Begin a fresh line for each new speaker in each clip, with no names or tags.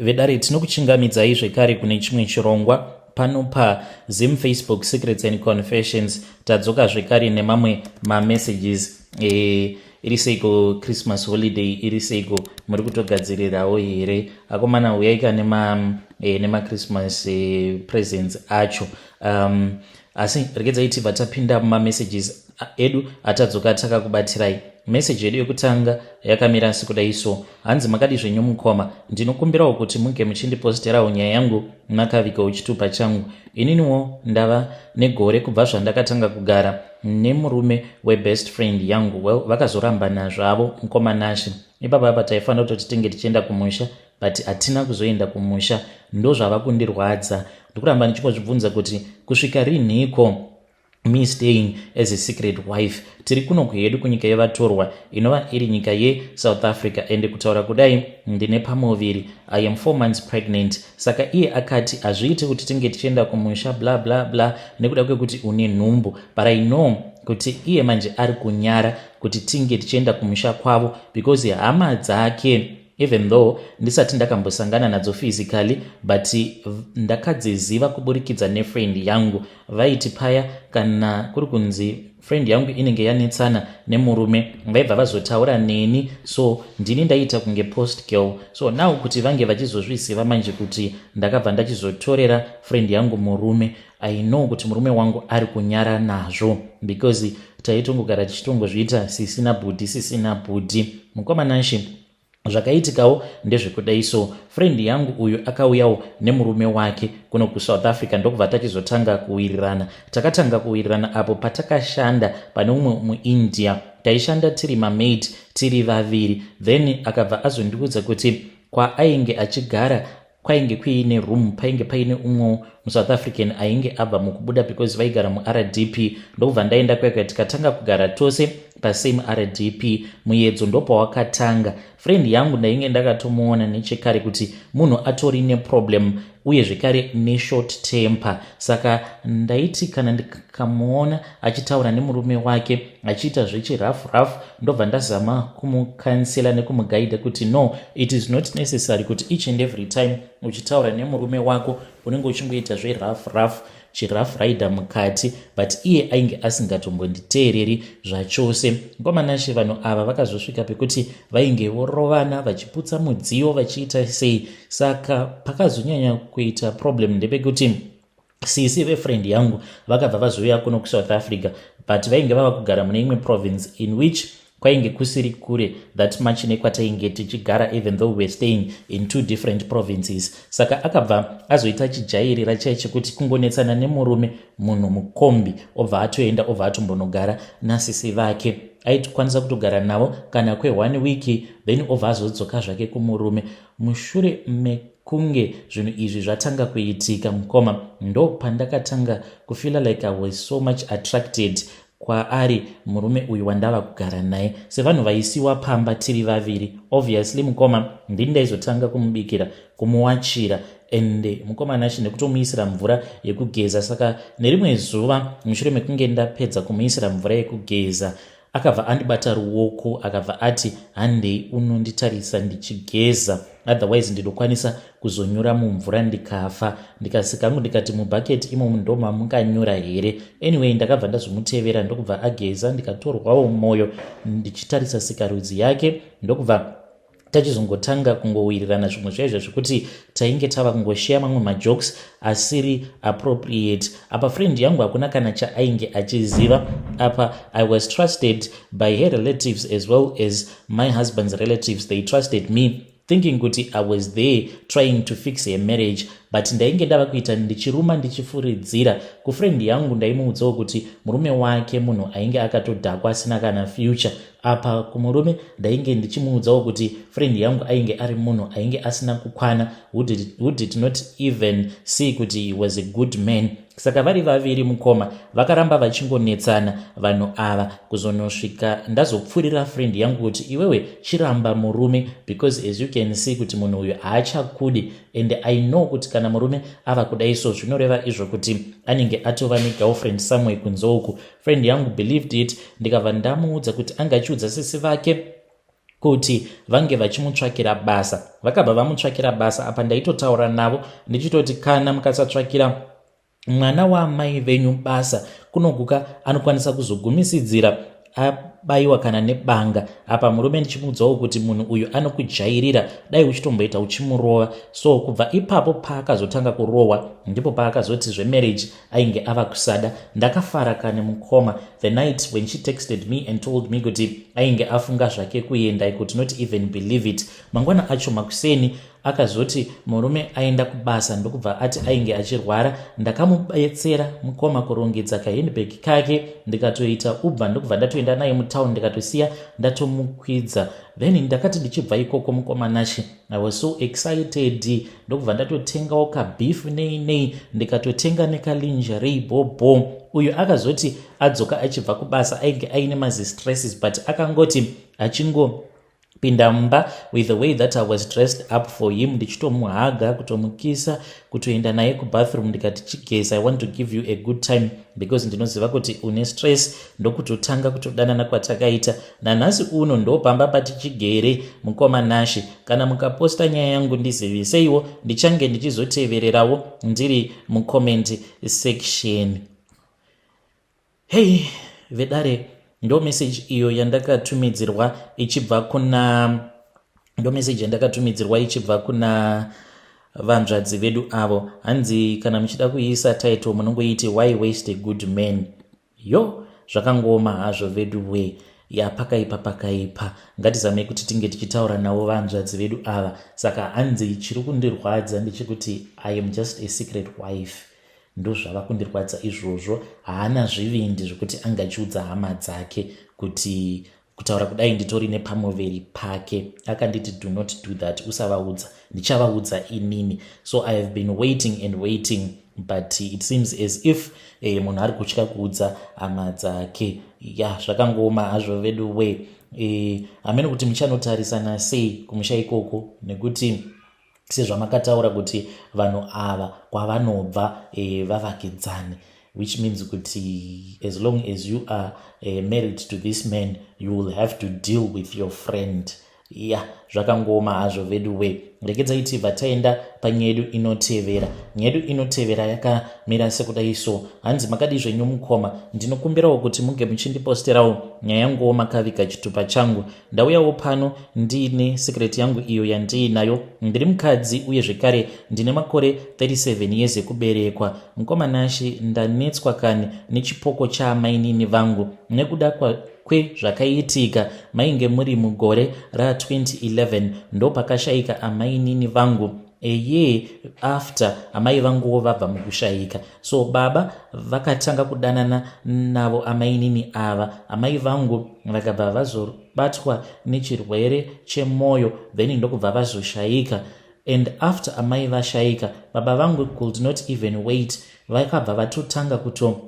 Vedare, tinokuchingamidzai zvekare kune chimwe chirongwa pano paZim Facebook Secrets and Confessions. Tadzoka zvekare nemamwe mamessages. Iri seiko Christmas holiday? Iri seiko? Muri kutogadzirirawo here, akomana? Uyaika nemaChristmas presents acho. Asi regedzai tibva tapinda mumamessages edu atadzoka takakubatirai. Meseji yedu yekutanga yakamira sekudai so. Hanzi, "Makadi zvenyu mukoma? Ndinokumbirawo kuti munge muchindiposterawo nyaya yangu makavigawo chitupa changu. Ininiwo ndava negore kubva zvandakatanga kugara nemurume webest friend yangu. Well, vakazorambana zvavo, mukoma Nashe. Ipapa apa taifanira kutoti tinge tichienda kumusha, but hatina kuzoenda kumusha. Ndozvava kundirwadza. Ndikuramba ndichingozvibvunza kuti kusvika rinhiko me staying as a secret wife? Tiri kuno kuhedu kunyika yevatorwa, inova iri nyika yeSouth Africa, ende kutaura kudai ndine pamuviri. I am 4 months pregnant. Saka iye akati hazviiti kuti tinge tichienda kumusha, bla bla bla, nekuda kwekuti une nhumbu. But I know kuti iye manje ari kunyara kuti tinge tichienda kumusha kwavo because hama dzake, even though ndisati ndakambosangana nadzo physically, but ndakadziziva kuburikidza nefriend yangu. Vaiti paya kana kuri kunzi friend yangu inenge yanetsana nemurume, vaibva vazotaura neni. So ndini ndaita kunge post girl. So now kuti vange vachizozviziva manje kuti ndakabva ndachizotorera friend yangu murume, I know kuti murume wangu ari kunyara nazvo because taitongogara tichitongozviita sisina bhudhi, sisina bhudhi. Mukoma Nashe, zvakaitikawo ndezvekudai so. Friend yangu uyu akauyawo nemurume wake kuno kuSouth Africa, ndokubva tachizotanga kuwirirana. Takatanga kuwirirana apo patakashanda pane umwe muIndia. Taishanda tiri mamaid, tiri vaviri. Then akabva azondiudza kuti kwaainge achigara kwainge kuine room, painge paine umwewo muSouth African ainge abva mukubuda because vaigara muRDP. Ndokubva ndaenda kwega, tikatanga kugara tose pasame RDP. Muedzo ndopawakatanga. Friend yangu ndainge ndakatomuona nechekare kuti munhu atori neproblem, uye zvekare neshort temper. Saka ndaiti kana ndikamuona achitaura nemurume wake achiita zvechirough rough, ndobva ndazama kumucounsela nekumuguida kuti no, it is not necessary kuti each and every time uchitaura nemurume wako unenge uchingoita zverough rough, chirough rider mukati. But iye ainge asingatombonditeereri zvachose. Mukoma Nashe, vanhu ava vakazosvika pekuti vainge vorovana, vachiputsa mudziyo, vachiita sei. Saka pakazonyanya kuita problem ndepekuti sisi vefriend yangu vakabva vazouya kuno kuSouth Africa, but vainge vava kugara mune imwe province in which kwainge kusiri kure that much nekwatainge tichigara, even though we were staying in two different provinces. Saka akabva azoita chijairira chai chekuti kungonetsana nemurume, munhu mukombi obva atoenda, obva atombonogara nasisi vake. Aikwanisa kutogara navo kana kwe1 week, then obva azodzoka zvake kumurume. Mushure mekunge zvinhu izvi zvatanga kuitika, mukoma, ndo pandakatanga kufeela like I was so much attracted kwaari murume uyu wandava kugara naye. Sevanhu vaisiwa pamba tiri vaviri, obviously, mukoma, ndini ndaizotanga kumubikira, kumuwachira, and mukoma Nashe, nekutomuisira mvura yekugeza. Saka nerimwe zuva, mushure mekunge ndapedza kumuisira mvura yekugeza, akabva andibata ruoko, akabva ati, 'Handei unonditarisa ndichigeza, otherwise ndinokwanisa kuzonyura mumvura ndikafa.' Ndikasika hangu ndikati, 'Mubhaketi imomo ndo mamunganyura here?' Anyway, ndakabva ndazomutevera, ndokubva ageza. Ndikatorwawo mwoyo ndichitarisa sikarudzi yake, ndokubva tachizongotanga kungowirirana zvimwe zvaizvo zvekuti tainge tava kungosheya mamwe majokes asiri appropriate. Apa friend yangu hakuna kana chaainge achiziva. Apa I was trusted by her relatives as well as my husband's relatives. They trusted me, thinking kuti I was there trying to fix her marriage, but ndainge ndava kuita ndichiruma ndichifuridzira. Kufriend yangu ndaimuudzawo kuti murume wake munhu ainge akatodhakwa, asina kana future. Apa kumurume ndainge ndichimuudzawo kuti friend yangu ainge ari munhu ainge asina kukwana, who did not even see kuti he was a good man. Saka vari vaviri, mukoma, vakaramba vachingonetsana vanhu ava, kuzonosvika ndazopfuurira friend yangu kuti, 'Iwewe chiramba murume, because as you can see kuti munhu uyu haachakudi, and I know kuti kana murume ava kudai so, zvinoreva izvo kuti anenge atova negirlfriend somewhere kunze uku.' Friend yangu believed it. Ndikabva ndamuudza kuti anga achiudza sisi vake. Kuti vange vachimutsvakira basa. Vakabva vamutsvakira basa. Apa ndaitotaura navo ndichitoti kana mukasatsvakira mwana waamai venyu basa, kunoguka anokwanisa kuzogumisidzira abayiwa kana nebanga. Apa murume ndichimuudzawo kuti munhu uyu anokujairira, dai uchitomboita uchimurova. So kubva ipapo paakazotanga kurohwa, ndipo paakazoti zvemarriage ainge ava kusada. Ndakafara kane mukoma the night when she texted me and told me kuti ainge afunga zvake kuenda. I could not even believe it. Mangwana acho makuseni akazoti murume aenda kubasa, ndokubva ati ainge achirwara. Ndakamubetsera mukoma kurongedza kahandbag kake, ndikatoita ubva, ndokubva ndatoenda naye mutown, ndikatosiya ndatomukwidza. Then ndakati ndichibva ikoko, mukoma Nashe, I was so excited, ndokubva ndatotengawo kabeef nei nei, ndikatotenga nekalingerie bobo. Uyu akazoti adzoka achibva kubasa, ainge aine mazistresses, but akangoti achingo pinda mumba with the way that I was dressed up for him, ndichitomuhaga, kutomukisa, kutoenda naye kubathroom, ndikati, "Chigeza, I want to give you a good time because ndinoziva kuti une stress." Ndokutotanga kutodanana kwatakaita. Nanhasi uno ndopamba patichigere. Mukoma Nashe, kana mukaposta nyaya yangu, ndiziviseiwo, ndichange ndichizotevererawo ndiri mucomment section. Hei vedare, ndo message iyo yandakatumidzirwa ichibva kuna, ndo message yandakatumidzirwa ichibva kuna vanzvadzi vedu avo. Hanzi kana muchida kuiisa title, munongoiti "Why waste a good man?" Yo, zvakangoma hazvo vedu we. Ya, pakaipa, pakaipa. Ngatizamei kuti tinge tichitaura navo vanzvadzi vedu ava. Saka hanzi chiri kundirwadza ndechekuti I am just a secret wife. Ndozvava kundirwadza izvozvo. Haana zvivindi zvekuti angachiudza hama dzake kuti kutaura kudai nditori nepamuviri pake. Akanditi, "Do not do that, usavaudza, ndichavaudza inini." So I have been waiting and waiting, but it seems as if munhu ari kutya kuudza hama dzake. Ya, zvakangooma hazvo vedu we. Hamene kuti muchanotarisana sei kumusha ikoko, nekuti sezvamakataura kuti vanhu ava kwavanobva vavakidzani, which means kuti as long as you are married to this man, you will have to deal with your friend. Ya, yeah, zvakangoma hazvo vedu we. Regedzai tibva taenda panyaya yedu inotevera. Nyaya yedu inotevera yakamira sekudai so. Hanzi, "Makadi zvenyu mukoma? Ndinokumbirawo kuti munge muchindiposterawo nyaya yanguwo makaviga chitupa changu. Ndauyawo pano ndiine secret yangu iyo yandiinayo. Ndiri mukadzi uye zvekare ndine makore 37 years ekuberekwa. Mukoma Nashe, ndanetswa kani nechipoko chaamainini vangu nekuda kwezvakaitika. Mainge muri mugore ra2011 ndopakashayika amainini vangu, a year after amai vanguwo vabva mukushayika. So baba vakatanga kudanana navo amainini ava. Amai vangu vakabva vazobatwa nechirwere chemwoyo, then ndokubva vazoshayika. And after amai vashayika, baba vangu could not even wait, vakabva vatotanga kuto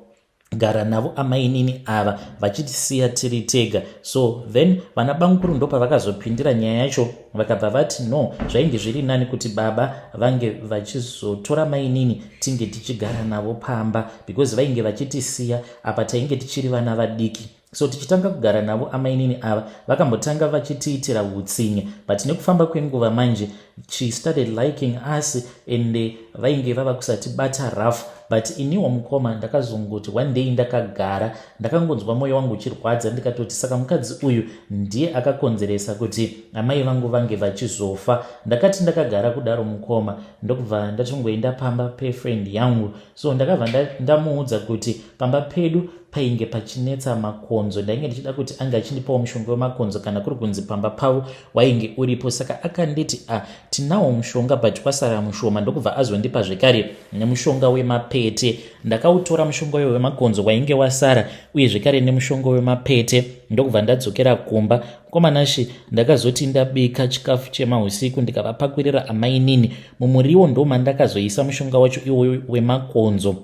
gara navo amainini ava, vachitisiya tiri tega. So then vana bamukuru ndopavakazopindira nyaya yacho, vakabva vati no, zvainge zviri nani kuti baba vange vachizotora mainini, tinge tichigara navo pamba, because vainge vachitisiya apa tainge tichiri vana vadiki. So tichitanga kugara navo amainini ava, vakambotanga vachitiitira utsinye, but nekufamba kwenguva manje she started liking us and vainge vava kusatibata rough. But iniwo mukoma, ndakazongoti one day ndakagara, ndakangonzwa mwoyo wangu uchirwadza, ndikatoti saka mukadzi uyu ndiye akakonzeresa kuti amai vangu vange vachizofa. Ndakati ndakagara kudaro mukoma, ndokubva ndatongoenda pamba pefriend yangu. So ndakabva ndamuudza kuti pamba pedu painge pachinetsa makonzo, ndainge ndichida kuti ange achindipawo mushonga wemakonzo kana kuri kunzi pamba pavo wainge uripo. Saka akanditi, "A ah, tinawo mushonga, but kwasara mushoma." Ndokubva azondipa zvekare nemushonga wemapete. Ndakautora mushonga uyo wemakonzo wainge wasara, uye zvekare nemushonga wemapete, ndokubva ndadzokera kumba. Mukoma Nashe, ndakazoti ndabika chikafu chemausiku, ndikavapakurira amainini. Mumuriwo ndomandakazoisa mushonga wacho iwoyo wemakonzo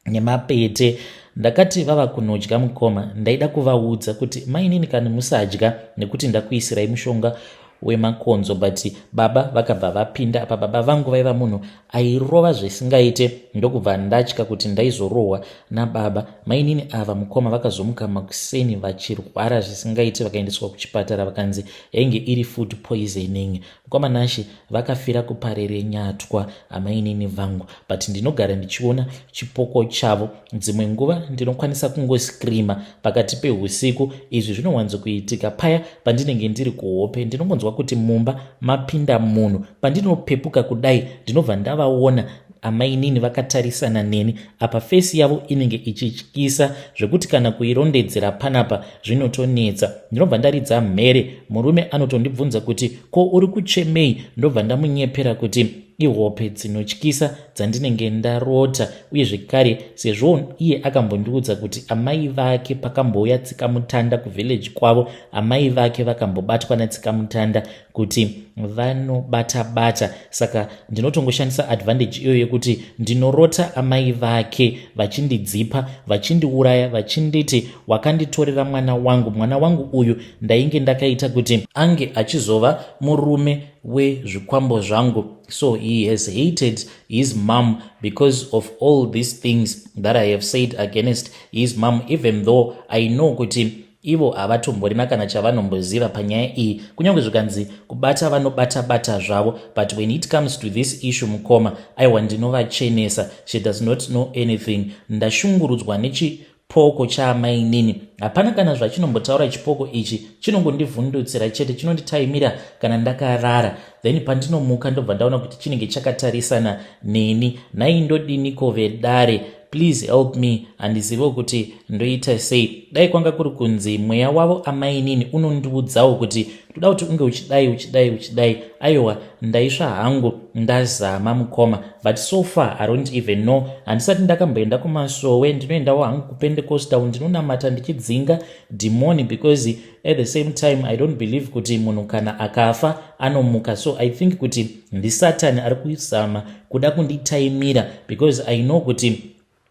nemapete. Ndakati vava kunodya mukoma, ndaida kuvaudza kuti, 'Mainini, kani musadya nekuti ndakuisirai mushonga. wemakonzo but baba vakabva vapinda apa. Baba vangu vaiva munhu airova zvisingaite, ndokubva ndatya kuti ndaizorohwa nababa. Mainini ava, mukoma, vakazomuka makuseni vachirwara zvisingaite, vakaendeswa kuchipatara, vakanzi yainge iri food poisoning. Mukoma Nashe, vakafira kuparere nyatwa amainini vangu, but ndinogara ndichiona chipoko chavo. Dzimwe nguva ndinokwanisa kungoscreama pakati peusiku. Izvi zvinowanzokuitika paya pandinenge ndiri kuhope. Ndinongonzwa kuti mumba mapinda munhu. Pandinopepuka kudai, ndinobva ndavaona amainini vakatarisana neni. Apa face yavo inenge ichityisa zvekuti kana kuirondedzera panapa zvinotonetsa. Ndinobva ndaridza mhere. Murume anotondibvunza kuti, "Ko uri kuchemei?" Ndobva ndamunyepera kuti ihope dzinotyisa dzandinenge ndarota. Uye zvekare, sezvo iye akambondiudza kuti amai vake pakambouya tsikamutanda kuvillage kwavo, amai vake vakambobatwa natsikamutanda kuti vanobata bata, saka ndinotongoshandisa advantage iyoyo yekuti ndinorota amai vake vachindidzipa, vachindiuraya, vachinditi, "Wakanditorera mwana wangu." Mwana wangu uyu ndainge ndakaita kuti ange achizova murume wezvikwambo zvangu. So he has hated his mom because of all these things that I have said against his mom, even though I know kuti ivo havatomborina kana chavanomboziva panyaya iyi. Kunyange zvikanzi kubata vanobata bata zvavo, but when it comes to this issue, mukoma, aiwa, ndinovachenesa. She does not know anything. Ndashungurudzwa nechipoko chaamainini. Hapana kana zvachinombotaura. Chipoko ichi chinongondivhundutsira chete, chinonditaimira kana ndakarara. Then pandinomuka, ndobva ndaona kuti chinenge chakatarisana neni. Nhai, ndodiniko vedare? Please help me, handiziviwo kuti ndoita sei. Dai kwanga kuri kunzi mweya wavo amainini unondiudzawo kuti toda kuti unge uchidai, uchidai, uchidai, aiwa, ndaisva hangu ndazama, mukoma. But so far I don't even know. Handisati ndakamboenda kumasowe. Ndinoendawo hangu kuPentecostal, ndinonamata ndichidzinga dhimoni, because at the same time I don't believe kuti munhu kana akafa anomuka. So I think kuti ndisatani ari kuzama kuda kunditaimira, because I know kuti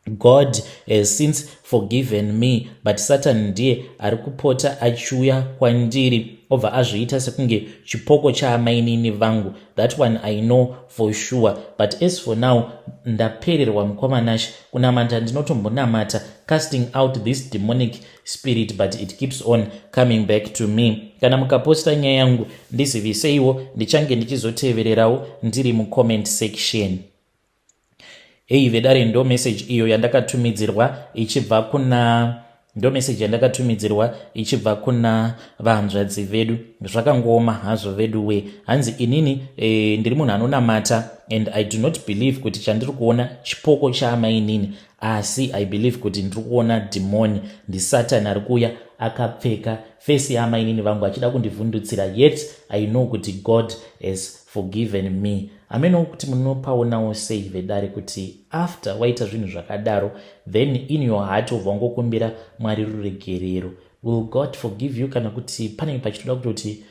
God has since forgiven me, but Satan ndiye ari kupota achiuya kwandiri, obva azviita sekunge chipoko chaamainini vangu. That one I know for sure. But as for now, ndapererwa, mukoma Nash. Kunamata ndinotombonamata, casting out this demonic spirit, but it keeps on coming back to me. Kana mukaposta nyaya yangu, ndiziviseiwo, ndichange ndichizotevererawo ndiri mucomment section. Hei vedare, ndo message iyo yandakatumidzirwa ichibva kuna, ndo message yandakatumidzirwa ichibva kuna vanzvadzi vedu. Zvakangooma hazvo vedu we. Hanzi inini ndiri munhu anonamata and I do not believe kuti chandiri kuona chipoko chaamainini, asi I believe kuti ndiri kuona dhimoni. Ndisatani ari kuuya akapfeka face yaamainini vangu achida kundivhundutsira, yet I know kuti God has forgiven me. Hameno kuti munopaonawo sei vedare, kuti after waita zvinhu zvakadaro, then in your heart ubva wangokumbira Mwari ruregerero, will God forgive you? Kana kuti panenge pachitoda kutoti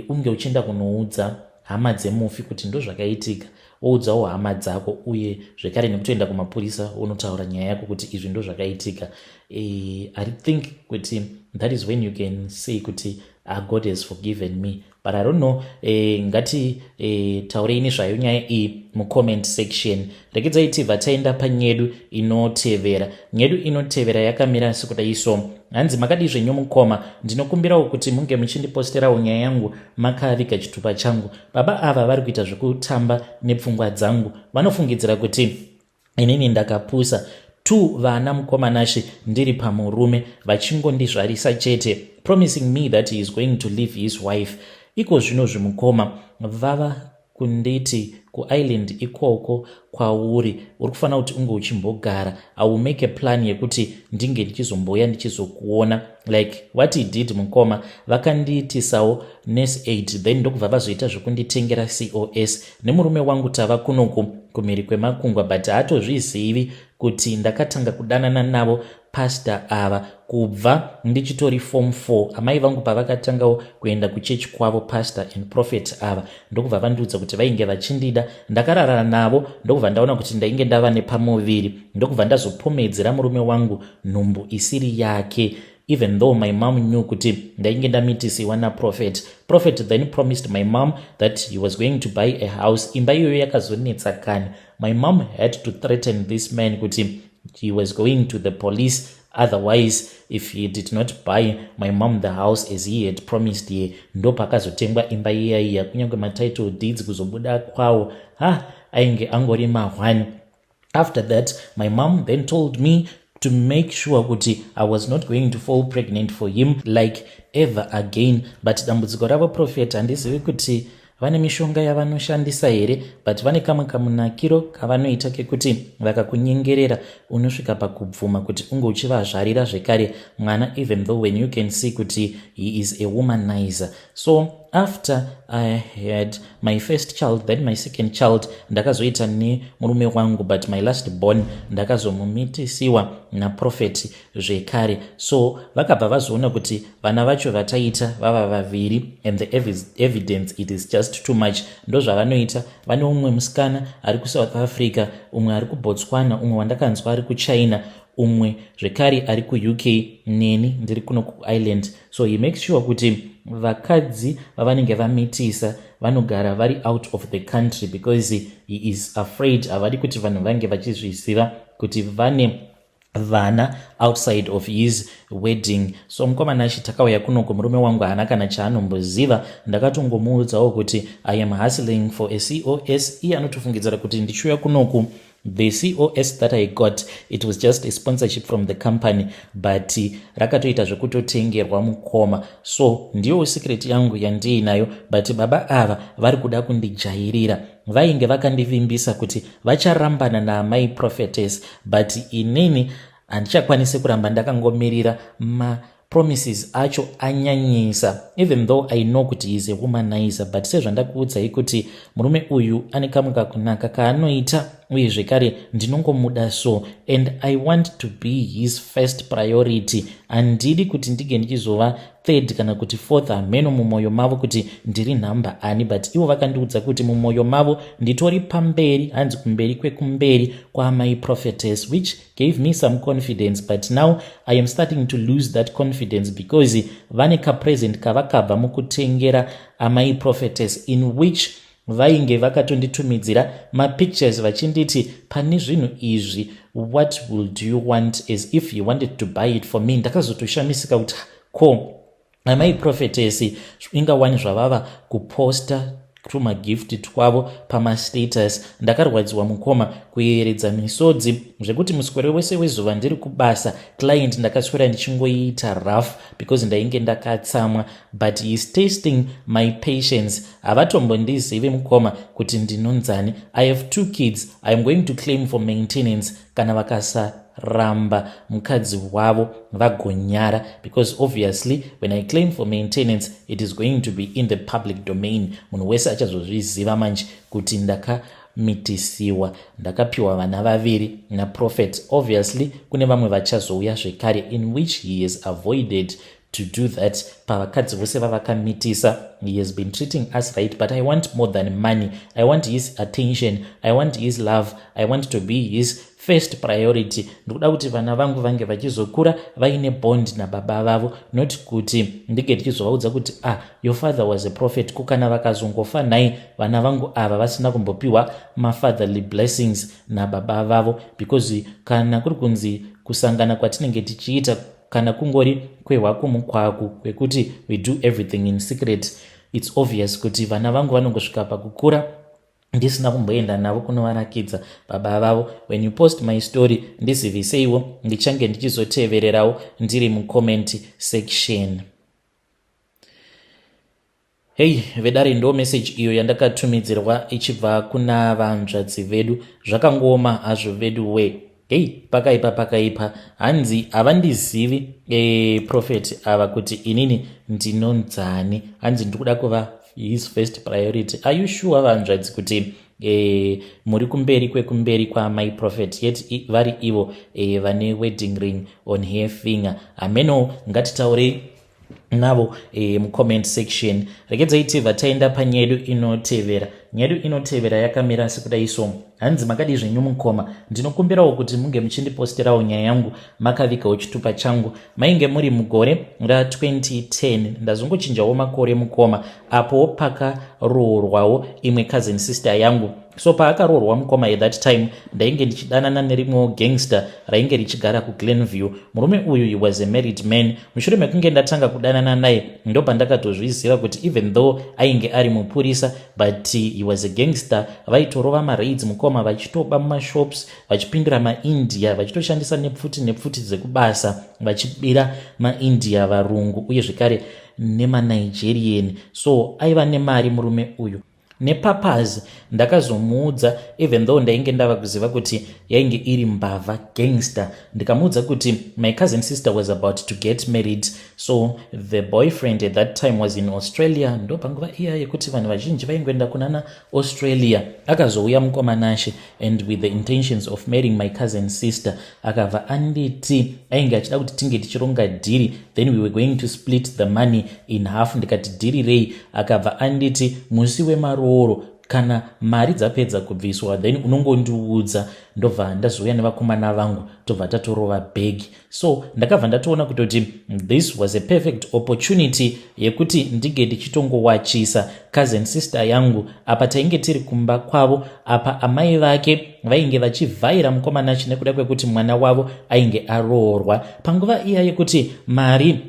unge uchienda kunoudza hama dzemufi kuti ndo zvakaitika, woudzawo hama dzako, uye zvekare nekutoenda kumapurisa unotaura nyaya yako kuti izvi ndo zvakaitika? I think kuti that is when you can say kuti God has forgiven me, but I don't know. Ngati taurei nezvayo nyaya iyi mucomment section. Regedzai tibva taenda panyedu inotevera. Nyedu inotevera yakamira sekudai so. Hanzi, "Makadii zvenyu mukoma? Ndinokumbirawo kuti munge muchindiposterawo nyaya yangu makaviga chitupa changu. Baba ava vari kuita zvekutamba nepfungwa dzangu. Vanofungidzira kuti inini ndakapusa. Two vana, mukoma Nashe, ndiri pamurume, vachingondizvarisa chete, promising me that he is going to leave his wife. Iko zvino zvimukoma, vava kunditi kuisland ikoko kwauri uri kufanira kuti unge uchimbogara. I will make a plan yekuti ndinge ndichizomboya ndichizokuona." Like what he did, mukoma, vakandiitisawo nurse aid, then ndokubva vazoita zvekunditengera cos. Nemurume wangu tava kunoku kumhiri kwemakungwa, but haatozvizivi kuti ndakatanga kudanana navo pastor ava kubva ndichitori form 4. Amai vangu pavakatangawo kuenda kuchechi kwavo pastor and prophet ava, ndokubva vandiudza kuti vainge vachindida. Ndakarara navo, ndokubva ndaona kuti ndainge ndava nepamuviri, ndokubva ndazopomedzera murume wangu nhumbu isiri yake. Even though my mom knew kuti ndainge ndamitisiwa naprophet. Prophet then promised my mom that he was going to buy a house. Imba iyoyo yakazonetsa kani. My mom had to threaten this man kuti he was going to the police otherwise if he did not buy my mom the house as he had promised her. Ndopakazotengwa imba iya iya, kunyange matitle deeds kuzobuda kwawo, ha, ainge angori ma1. After that, my mom then told me to make sure kuti I was not going to fall pregnant for him like ever again. But dambudziko ravo prophet, handizivi kuti vane mishonga yavanoshandisa here, but vane kamwe kamunakiro kavanoita kekuti vakakunyengerera unosvika pakubvuma kuti unge uchivazvarira zvekare mwana, even though when you can see kuti he is a womanizer. So after I had my first child, then my second child ndakazoita nemurume wangu, but my last born ndakazomumitisiwa naprophet zvekare. So vakabva vazoona kuti vana vacho vataita vava vaviri and the evidence, it is just too much. Ndozvavanoita. Vane umwe musikana ari kuSouth Africa, umwe ari kuBotswana, umwe wandakanzwa ari kuChina, umwe zvekare ari kuUK, neni ndiri kuno kuIreland. So he makes sure kuti vakadzi vavanenge vamitisa vanogara vari out of the country because he is afraid, havadi kuti vanhu vange vachizviziva kuti vane vana outside of his wedding. So mukomana achi takauya kunoko, murume wangu haana kana chaanomboziva. Ndakatongomuudzawo kuti I am hustling for a COS. Iye anotofungidzira kuti ndichiuya kunoku, the COS that I got, it was just a sponsorship from the company, but rakatoita zvekutotengerwa mukoma. So ndiyo secret yangu yandiinayo, but baba ava vari kuda kundijairira. Vainge vakandivimbisa kuti vacharambana naamai prophetess, but inini handichakwanisi kuramba ndakangomirira. Mapromises acho anyanyisa. Even though I know kuti is a womanizer, but sezvandakuudzai kuti murume uyu ane kamwe kakunaka kaanoita, uye zvekare ndinongomuda so, and I want to be his first priority. Handidi kuti ndige ndichizova third kana kuti fourth, hameno mumwoyo mavo kuti ndiri nhamba ani, but ivo vakandiudza kuti mumwoyo mavo nditori pamberi, hanzi kumberi kwekumberi kwaamai prophetess, which gave me some confidence. But now I am starting to lose that confidence because vane kapresent kavakabva mukutengera amai prophetess, in which vainge vakatonditumidzira mapictures vachinditi, "Pane zvinhu izvi, what will do you want?" as if you wanted to buy it for me. Ndakazotoshamisika kuti ko amai prophetess ingawani zvavava kuposta tumagift twavo pamastatus. Ndakarwadziwa mukoma, kuyeredza misodzi zvekuti muswere wese wezuva ndiri kubasa, client ndakaswera ndichingoiita rough because ndainge ndakatsamwa. But he is testing my patience. Havatombondizivi mukoma kuti ndinonzani. I have two kids. I am going to claim for maintenance kana vakasaramba mukadzi wavo vagonyara, because obviously when I claim for maintenance, it is going to be in the public domain. Munhu wese achazozviziva manje kuti ndakamitisiwa, ndakapiwa vana vaviri naprophet. Obviously kune vamwe vachazouya zvekare, in which he has avoided to do that. Pavakadzi vose vavakamitisa, he has been treating us right, but I want more than money. I want his attention, I want his love, I want to be his first priority. Ndikuda kuti vana vangu vange vachizokura vaine bond nababa vavo, not kuti ndinge ndichizovaudza kuti, "Ah, your father was a prophet." Kukana vakazongofa nhai, vana vangu ava vasina kumbopiwa mafatherly blessings nababa vavo? Because kana kuri kunzi kusangana kwatinenge tichiita kana kungori kwehwakumukwaku kwekuti we do everything in secret, it's obvious kuti vana vangu vanongosvika pakukura ndisina kumboenda navo kunovarakidza baba vavo. When you post my story, ndiziviseiwo, ndichange ndichizotevererawo ndiri mucomment section. Hei vedare, ndo message iyo yandakatumidzirwa ichibva kuna vanzvadzi vedu. Zvakangooma hazvo vedu we. Hei, pakaipa, pakaipa. Hanzi havandizivi prophet ava kuti inini ndinonzani. Hanzi ndikuda kuva his first priority. Are you sure, vanzvadzi, kuti muri kumberi kwekumberi kwamai prophet, yet vari ivo vane wedding ring on her finger? Hameno, ngatitaurei Navo mucomment section. Regedzai tibva taenda panyedu inotevera. Nyedu inotevera yakamira sekudai so. Hanzi, "Makadi zvenyu mukoma? Ndinokumbirawo kuti munge muchindiposterawo nyaya yangu makavigawo chitupa changu. Mainge muri mugore ra2010, ndazongochinjawo makore mukoma, apo pakaroorwawo imwe cousin sister yangu. So paakaroorwa mukoma, at that time ndainge ndichidanana nerimwewo gangster rainge richigara kuGlenview. Murume uyu, he was a married man. Mushure mekunge ndatanga kudanana naye, ndopandakatozviziva kuti even though ainge ari mupurisa, but he was a gangster. Vaitorova maraids mukoma, vachitoba mumashops, vachipindura maIndia, vachitoshandisa nepfuti, nepfuti dzekubasa, vachibira maIndia, varungu, uye zvekare nemaNigerian. So aiva nemari murume uyu nepapazi. Ndakazomuudza, even though ndainge ndava kuziva kuti yainge iri mbavha, gangster. Ndikamuudza kuti my cousin sister was about to get married. So the boyfriend at that time was in Australia. Ndo panguva iya yekuti vanhu vazhinji vaingoenda kunana Australia. Akazouya mukomanashe and with the intentions of marrying my cousin sister. Akabva anditi ainge achida kuti tinge tichironga deal, then we were going to split the money in half. Ndikati, 'Deal rei?' Akabva anditi musi wemarooro, kana mari dzapedza kubviswa, then unongondiudza, ndobva ndazouya nevakomana vangu, tobva tatorova bhegi. So ndakabva ndatoona kutoti this was a perfect opportunity yekuti ndinge ndichitongowachisa cousin sister yangu. Apa tainge tiri kumba kwavo. Apa amai vake vainge vachivhaira mukomanachi nekuda kwekuti mwana wavo ainge aroorwa. Panguva iya yekuti mari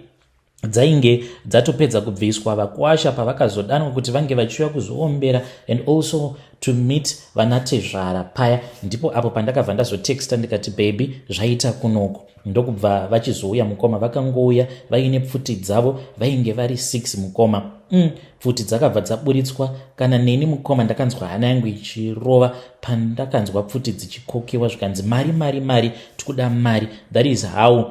dzainge dzatopedza kubviswa, vakwasha pavakazodanwa kuti vange vachiuya kuzoombera and also to meet vanatezvara paya, ndipo apo pandakabva ndazotexta ndikati, 'Baby, zvaita kunoko.' Ndokubva vachizouya mukoma. Vakangouya vaine pfuti dzavo, vainge vari 6 mukoma. Pfuti dzakabva dzaburitswa. Kana neni mukoma ndakanzwa hana yangu ichirova pandakanzwa pfuti dzichikokewa, zvikanzi, 'Mari, mari, mari, tikuda mari.' That is how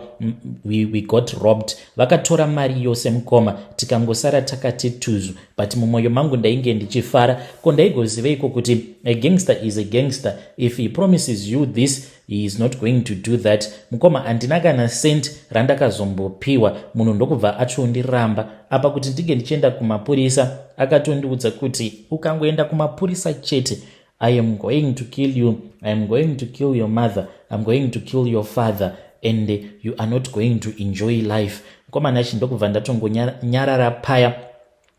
we got robbed. Vakatora mari yose mukoma, tikangosara takati tuzu. But mumwoyo mangu ndainge ndichifara. Ko ndaigoziveiko kuti a gangster is a gangster? If he promises you this, he is not going to do that. Mukoma, handina kana cent randakazombopiwa. Munhu ndokubva atondiramba. Apa kuti ndinge ndichienda kumapurisa, akatondiudza kuti ukangoenda kumapurisa chete, I am going to kill you, I am going to kill your mother, I am going to kill your father, and you are not going to enjoy life. Mukoma Nashi, ndokubva ndatongonyarara paya.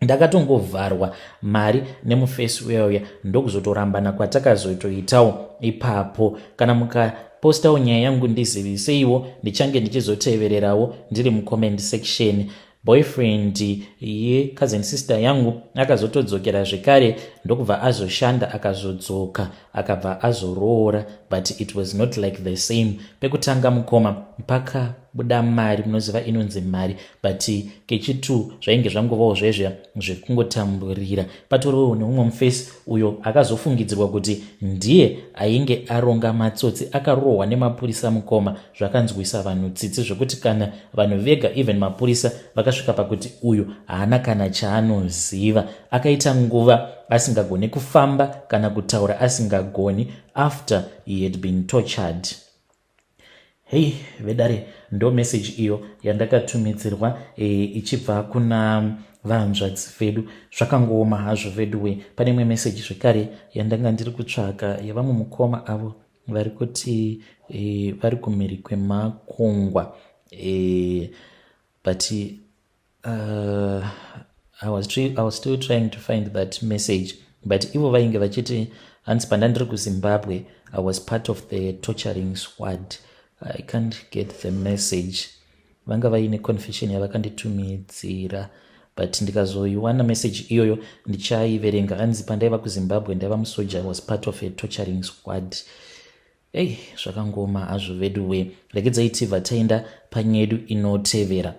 Ndakatongovharwa mari nemufesi uyauya, ndokuzotorambana kwatakazotoitawo ipapo. Kana mukapostawo nyaya yangu, ndiziviseiwo, ndichange ndichizotevererawo ndiri mucomment section. Boyfriend yecousin sister yangu akazotodzokera zvekare, ndokubva azoshanda, akazodzoka, akabva azoroora, but it was not like the same. Pekutanga mukoma, pakabuda mari, munoziva inonzi mari, but kechi2 zvainge zvangovawo zvezve zvekungotamburira. Patoriwo neumwe mufesi uyo akazofungidzirwa kuti ndiye ainge aronga matsotsi, akarohwa nemapurisa mukoma, zvakanzwisa vanhu tsitsi, zvekuti kana vanhu vega, even mapurisa, vakasvika pakuti uyu haana kana chaanoziva. Akaita nguva asingagoni kufamba, kana kutaura asingagoni, after he had been tortured. Hei vedare, ndo message iyo yandakatumidzirwa ichibva kuna vahanzvadzi vedu. Zvakangooma hazvo veduwe. Pane imwe message zvekare yandanga ndiri kutsvaka yevamwe mukoma avo vari kuti vari kumhiri kwemakungwa, but I was still trying to find that message. But ivo vainge vachiti, hanzi, "Pandandiri kuZimbabwe, I was part of the torturing squad." I can't get the message. Vanga vaine confession yavakanditumidzira, but ndikazoiwana message iyoyo ndichaiverenga. Hanzi, "Pandaiva kuZimbabwe ndaiva musoja, was part of a torturing squad." Ei, zvakangoma hazvo veduwe. Regedzai tibva taenda panyedu inotevera.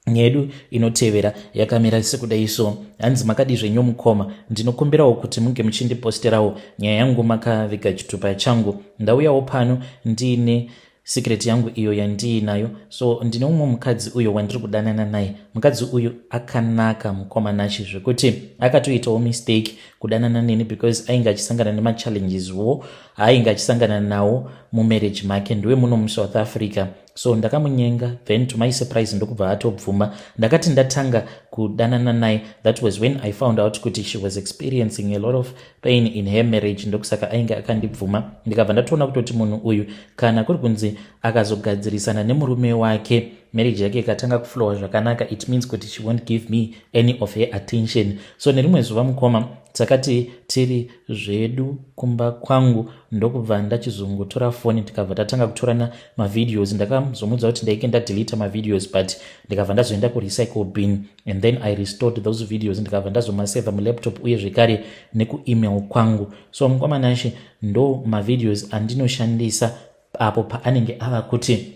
Nyedu inotevera yakamira sekudai so. Hanzi, "Makadi zvenyu mukoma? Ndinokumbirawo kuti munge muchindiposterawo nyaya yangu makaviga chitupa changu. Ndauyawo pano ndiine secret yangu iyo yandiinayo. So ndine umwe mukadzi uyo wandiri kudanana naye. Mukadzi uyu akanaka mukomanachi, zvekuti akatoitawo mistake kudanana neni because ainge achisangana nemachallenges wo ainge achisangana nawo. Mumarriage make ndiwe muno muSouth Africa. So ndakamunyenga, then to my surprise ndokubva atobvuma. Ndakati ndatanga kudanana naye, that was when I found out kuti she was experiencing a lot of pain in her marriage, ndokusaka ainge akandibvuma. Ndikabva ndatoona kutoti munhu uyu, kana kuri kunzi akazogadzirisana nemurume wake, marriage yake ikatanga kuflowa zvakanaka, it means kuti she won't give me any of her attention. So nerimwe zuva, mukoma, takati tiri zvedu kumba kwangu, ndokubva ndachizongotora foni, tikabva tatanga kutorana mavideos. Ndakazomudza kuti ndaike ndadeleta mavideos, but ndikabva ndazoenda kurecycle bin and then I restored those videos, ndikabva ndazomasevha mulaptop uye zvekare nekuemail kwangu. So mukoma Nashe, ndo mavideos andinoshandisa apo paanenge ava kuti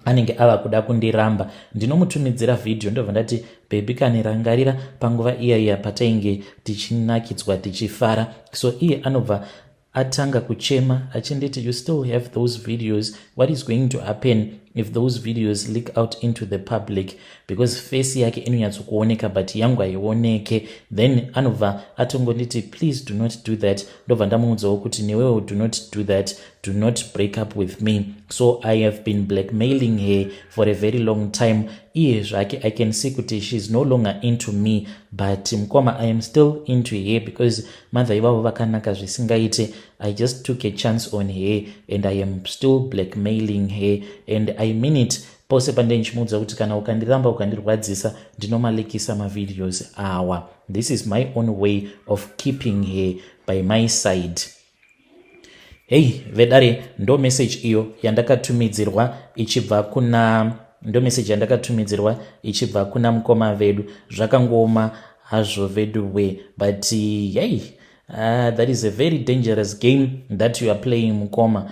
anenge ava kuda kundiramba. Ndinomutumidzira vhidhiyo, ndobva ndati, "Baby kani, rangarira panguva iya iya patainge tichinakidzwa, tichifara." So iye anobva atanga kuchema achinditi, "You still have those videos. What is going to happen if those videos leak out into the public?" Because face yake inonyatsokuoneka, but yangu haioneke. Then anobva atongonditi, "Please do not do that." Ndobva ndamuudzawo kuti, "Newewo do not do that. Do not break up with me." So I have been blackmailing her for a very long time. Iye zvake I can see kuti she is no longer into me, but mukoma, I am still into her because mother ivavo vakanaka zvisingaite. I just took a chance on her and I am still blackmailing her, and I mean it. Pose pandei ndichimuudza kuti kana ukandiramba, ukandirwadzisa, ndinomalikisa mavideos awa. This is my own way of keeping her by my side. Hei vedare, ndo message iyo yandakatumidzirwa ichibva kuna, ndo message yandakatumidzirwa ichibva kuna mukoma vedu. Zvakangooma hazvo vedu we, but yei, that is a very dangerous game that you are playing, mukoma.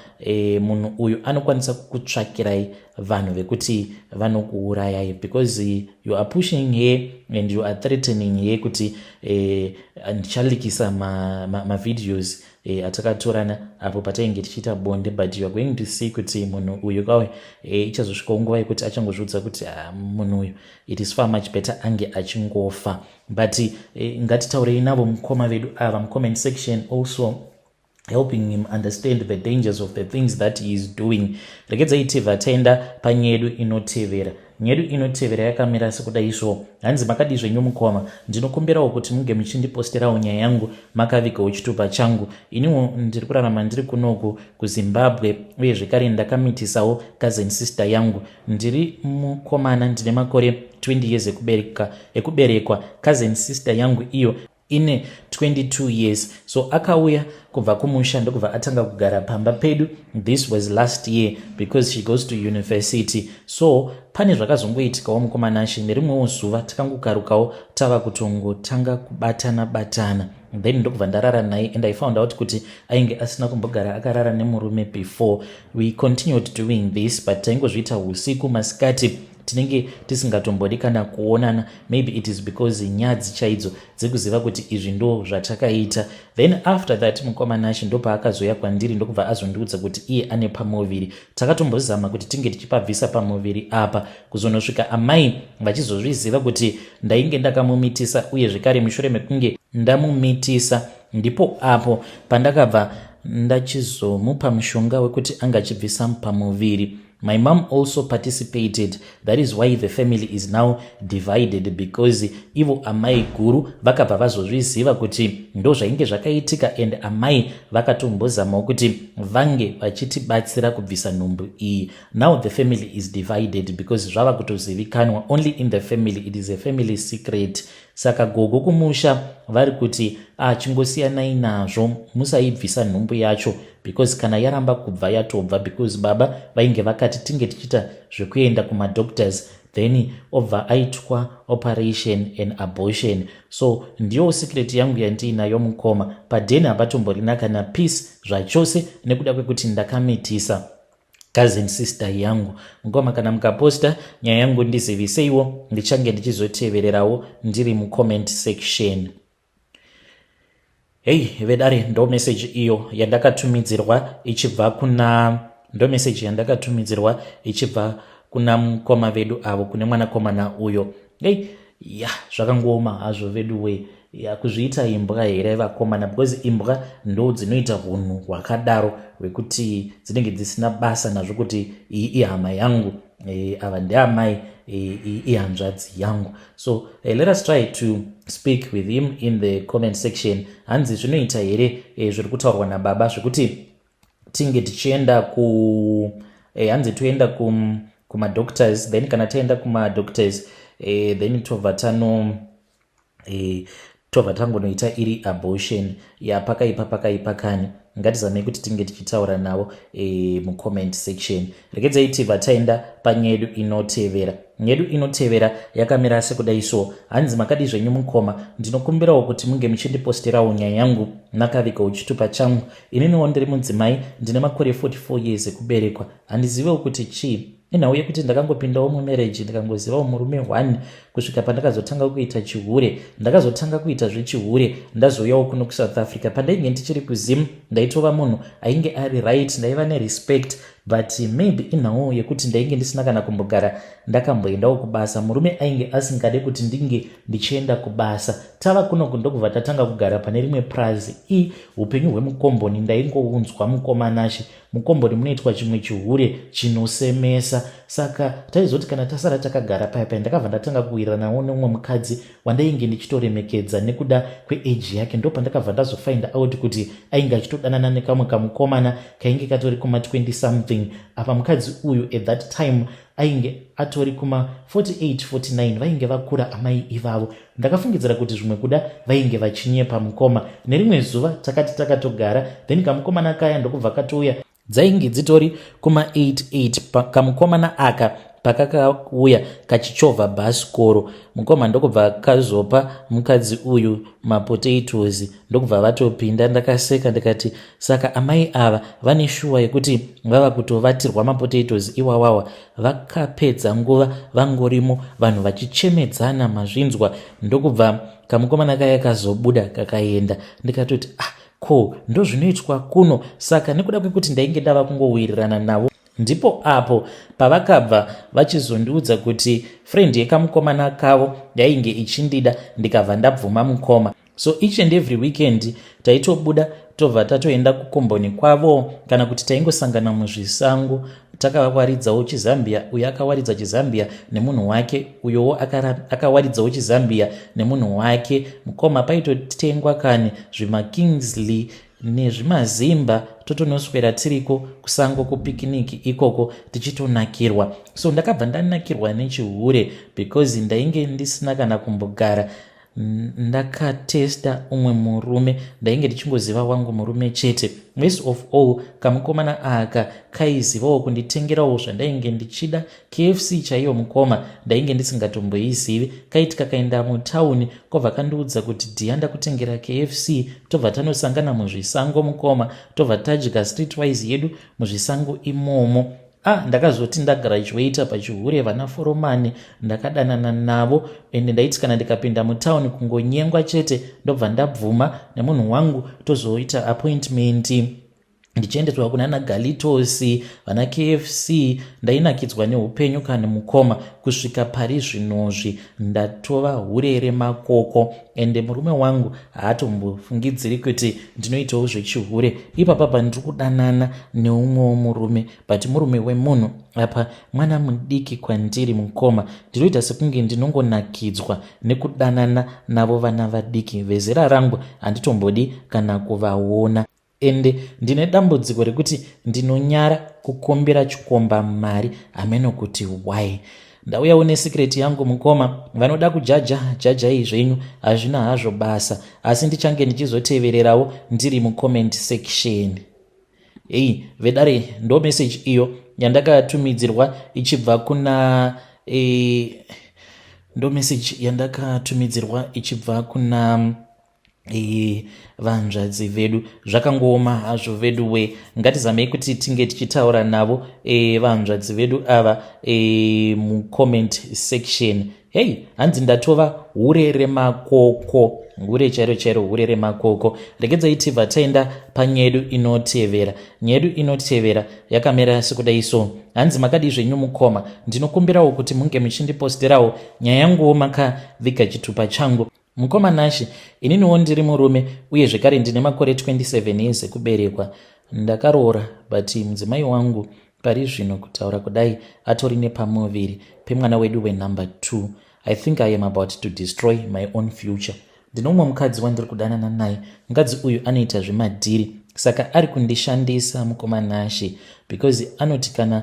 Munhu uyu anokwanisa kukutsvakirai vanhu vekuti vanokuurayai, because you are pushing her and you are threatening her kuti ndichalikisa mavideos ma atakatorana apo patainge tichiita bonde. But you are going to see kuti munhu uyu kwawe ichazosvikawo nguva yekuti achangozviudza kuti munhu uyu, it is far much better ange achingofa. But ngatitaurei navo mukoma vedu ava mucomment section, also helping him understand the dangers of the things that he is doing. Regedzai tibva taenda panyedu inotevera. Nyedu inotevera yakamira sekudai so. Hanzi, "Makadi zvenyu mukoma? Ndinokumbirawo kuti munge muchindiposterawo nyaya yangu makavigawo chitupa changu. Iniwo ndiri kurarama ndiri kunoku kuZimbabwe, uye zvekare ndakamitisawo cousin sister yangu. Ndiri mukomana, ndine makore 20 years ekuberekwa. Cousin sister yangu iyo ine 22 years. So akauya kubva kumusha, ndokubva atanga kugara pamba pedu. This was last year, because she goes to university. So pane zvakazongoitikawo, mukoma Nashe. Nerimwewo zuva takangokarukawo tava kutongotanga kubatana batana, then ndokubva ndarara naye, and I found out kuti ainge asina kumbogara akarara nemurume before. We continued doing this, but taingozviita usiku. Masikati tinenge tisingatombodi kana kuonana. Maybe it is because nyadzi chaidzo dzekuziva kuti izvi ndo zvatakaita. Then after that, mukoma Nashe, ndopaakazoya kwandiri, ndokubva azondiudza kuti iye ane pamuviri. Takatombozama kuti tinge tichipabvisa pamuviri apa, kuzonosvika amai vachizozviziva kuti ndainge ndakamumitisa. Uye zvekare mushure mekunge ndamumitisa, ndipo apo pandakabva ndachizomupa mushonga wekuti anga achibvisa pamuviri. My mom also participated. That is why the family is now divided, because ivo amai guru vakabva vazozviziva kuti ndo zvainge zvakaitika, and amai vakatombozamawo kuti vange vachitibatsira kubvisa nhumbu iyi. Now the family is divided because zvava kutozivikanwa only in the family. It is a family secret. Saka gogo kumusha vari kuti, achingosiyanai nazvo, musaibvisa nhumbu yacho, because kana yaramba kubva, yatobva, because baba vainge vakati tinge tichiita zvekuenda kumadoctors, then obva aitwa operation and abortion. So ndiyo secret yangu yandiinayo, mukoma. Padheni hapatomborina kana peace zvachose nekuda kwekuti ndakamitisa cousin sister yangu. Mukoma, kana mukaposta nyaya yangu, ndiziviseiwo, ndichange ndichizotevererawo ndiri mucomment section." Hei vedare, ndo message iyo yandakatumidzirwa ichibva kuna, ndo message yandakatumidzirwa ichibva kuna mukoma vedu avo, kune mwanakomana uyo. Hei ya, zvakangooma hazvo vedu we. Ya, kuzviita imbwa here vakomana? Because imbwa ndo dzinoita hunhu hwakadaro hwekuti dzinenge dzisina basa nazvo kuti iyi ihama yangu, ava ndeamai, iyi ihanzvadzi yangu. So let us try to speak with him in the comment section. Hanzi zvinoita here zviri kutaurwa nababa zvekuti tinge tichienda ku hanzi toenda kumadoctors, then kana taenda kumadoctors, then tobva tano tobva tangonoita iri abortion? Ya, pakaipa, pakaipa kani. Ngatizamei kuti tinge tichitaura navo mucomment section. Regedzai tibva taenda panyedu inotevera. Nyedu inotevera yakamira sekudai so. Hanzi, "Makadi zvenyu mukoma? Ndinokumbirawo kuti munge muchindiposterawo nyaya yangu makavigawo chitupa changu. Ininiwo ndiri mudzimai, ndine makore 44 years ekuberekwa. Handizivewo kuti chii, inhau yekuti ndakangopindawo mumarriage, ndikangozivawo murume 1 kusvika pandakazotanga kuita chihure. Ndakazotanga kuita zvechihure ndazouyawo kuno kuSouth Africa. Pandainge ndichiri kuZim ndaitova munhu ainge ari right, ndaiva nerespect, but maybe inhau yekuti ndainge ndisina kana kumbogara ndakamboendawo kubasa. Murume ainge asingade kuti ndinge ndichienda kubasa. Tava kunoku ndokubva tatanga kugara pane rimwe prazi. I upenyu hwemukomboni ndaingounzwa, mukomanashe. Mukomboni munoitwa chimwe chihure chinosemesa. Saka taizoti kana tasara takagara paya paya, ndakabva ndatanga kuwiriranawo nemumwe mukadzi wandainge ndichitoremekedza nekuda kweage yake. Ndo pandakabva ndazofind out kuti ainge achitodanana nekamwe kamukomana kainge katori kuma20 something. Apa mukadzi uyu at that time ainge atori kuma48 49, vainge vakura amai ivavo. Ndakafungidzira kuti zvimwe kuda vainge vachinyepa, mukoma. Nerimwe zuva takati takatogara, then kamukomana kaya ndokubva katouya. Dzainge dzitori kuma88. Kamukomana aka pakakauya kachichovha bhasikoro, mukoma, ndokubva kazopa mukadzi uyu mapotatoes, ndokubva vatopinda. Ndakaseka ndikati, 'Saka amai ava vane shuwa yekuti vava kutovatirwa mapotatoes iwawawa?' Vakapedza nguva vangorimo, vanhu vachichemedzana, mazvinzwa. Ndokubva kamukomana kaya kazobuda kakaenda. Ndikatoti, 'Ah, ko ndozvinoitwa kuno?' Saka nekuda kwekuti ndainge ndava kungowirirana navo, ndipo apo pavakabva vachizondiudza kuti friend yekamukomana kavo yainge ichindida. Ndikabva ndabvuma, mukoma. So each and every weekend taitobuda, tobva tatoenda kukomboni kwavo, kana kuti taingosangana muzvisango takawaridzawo chizambia. Uyo akawaridza chizambia nemunhu wake, uyowo akawaridzawo chizambia nemunhu wake. Mukoma, paitotengwa kani zvimaKingsley nezvimazimba, totonoswera tiriko kusango kupikiniki ikoko tichitonakirwa. So ndakabva ndanakirwa nechihure because ndainge ndisina kana kumbogara ndakatesta umwe murume. Ndainge ndichingoziva wangu murume chete. Most of all, kamukomana aka kaizivawo kunditengerawo zvandainge ndichida. KFC chaiyo, mukoma, ndainge ndisingatomboizivi. Kaiti kakaenda mutauni kwabva kandiudza kuti, 'Dhiya, ndakutengera KFC.' Tobva tanosangana muzvisango, mukoma, tobva tadya streetwise yedu muzvisango imomo. Ah, ndakazoti ndagraduata pachihure, vana foromani ndakadanana navo, ende ndaiti kana ndikapinda mutauni kungonyengwa chete, ndobva ndabvuma nemunhu wangu, tozoita appointment, ndichiendeswa kuna naGalitos, vana KFC. Ndainakidzwa neupenyu kani, mukoma. Kusvika pari zvinozvi ndatova hure remakoko, ende murume wangu haatombofungidziri kuti ndinoitawo zvechihure. Ipapa pandiri kudanana neumwewo murume, but murume wemunhu, apa mwana mudiki kwandiri. Mukoma, ndinoita sekunge ndinongonakidzwa nekudanana navo vana vadiki vezera rangu. Handitombodi kana kuvaona, ende ndine dambudziko rekuti ndinonyara kukumbira chikomba mari, hameno kuti why. Ndauyawo nesecret yangu, mukoma. Vanoda kujaja, jajai zvenyu, hazvina hazvo basa, asi ndichange ndichizotevererawo ndiri mucomment section." Ei vedare, ndo message iyo yandakatumidzirwa ichibva kuna ndo message yandakatumidzirwa ichibva kuna vanzvadzi vedu. Zvakangooma hazvo vedu we. Ngatizamei kuti tinge tichitaura navo vanzvadzi vedu ava mucomment section. Hei, hanzi, "Ndatova hure remakoko, hure chairo chairo, hure remakoko." Regedzai tibva taenda panyedu inotevera. Nyedu inotevera yakamira sekudai so. Hanzi, "Makadi zvenyu mukoma? Ndinokumbirawo kuti munge muchindiposterawo nyaya yanguwo makaviga chitupa changu. Mukoma Nashe, ininiwo ndiri murume uye zvekare ndine makore 27 years ekuberekwa. Ndakaroora but mudzimai wangu pari zvino kutaura kudai atori nepamuviri pemwana wedu wenumber 2. I think I am about to destroy my own future. Ndine umwe mukadzi wandiri kudanana naye. Mukadzi uyu anoita zvemadhiri saka ari kundishandisa mukoma Nashe because anoti kana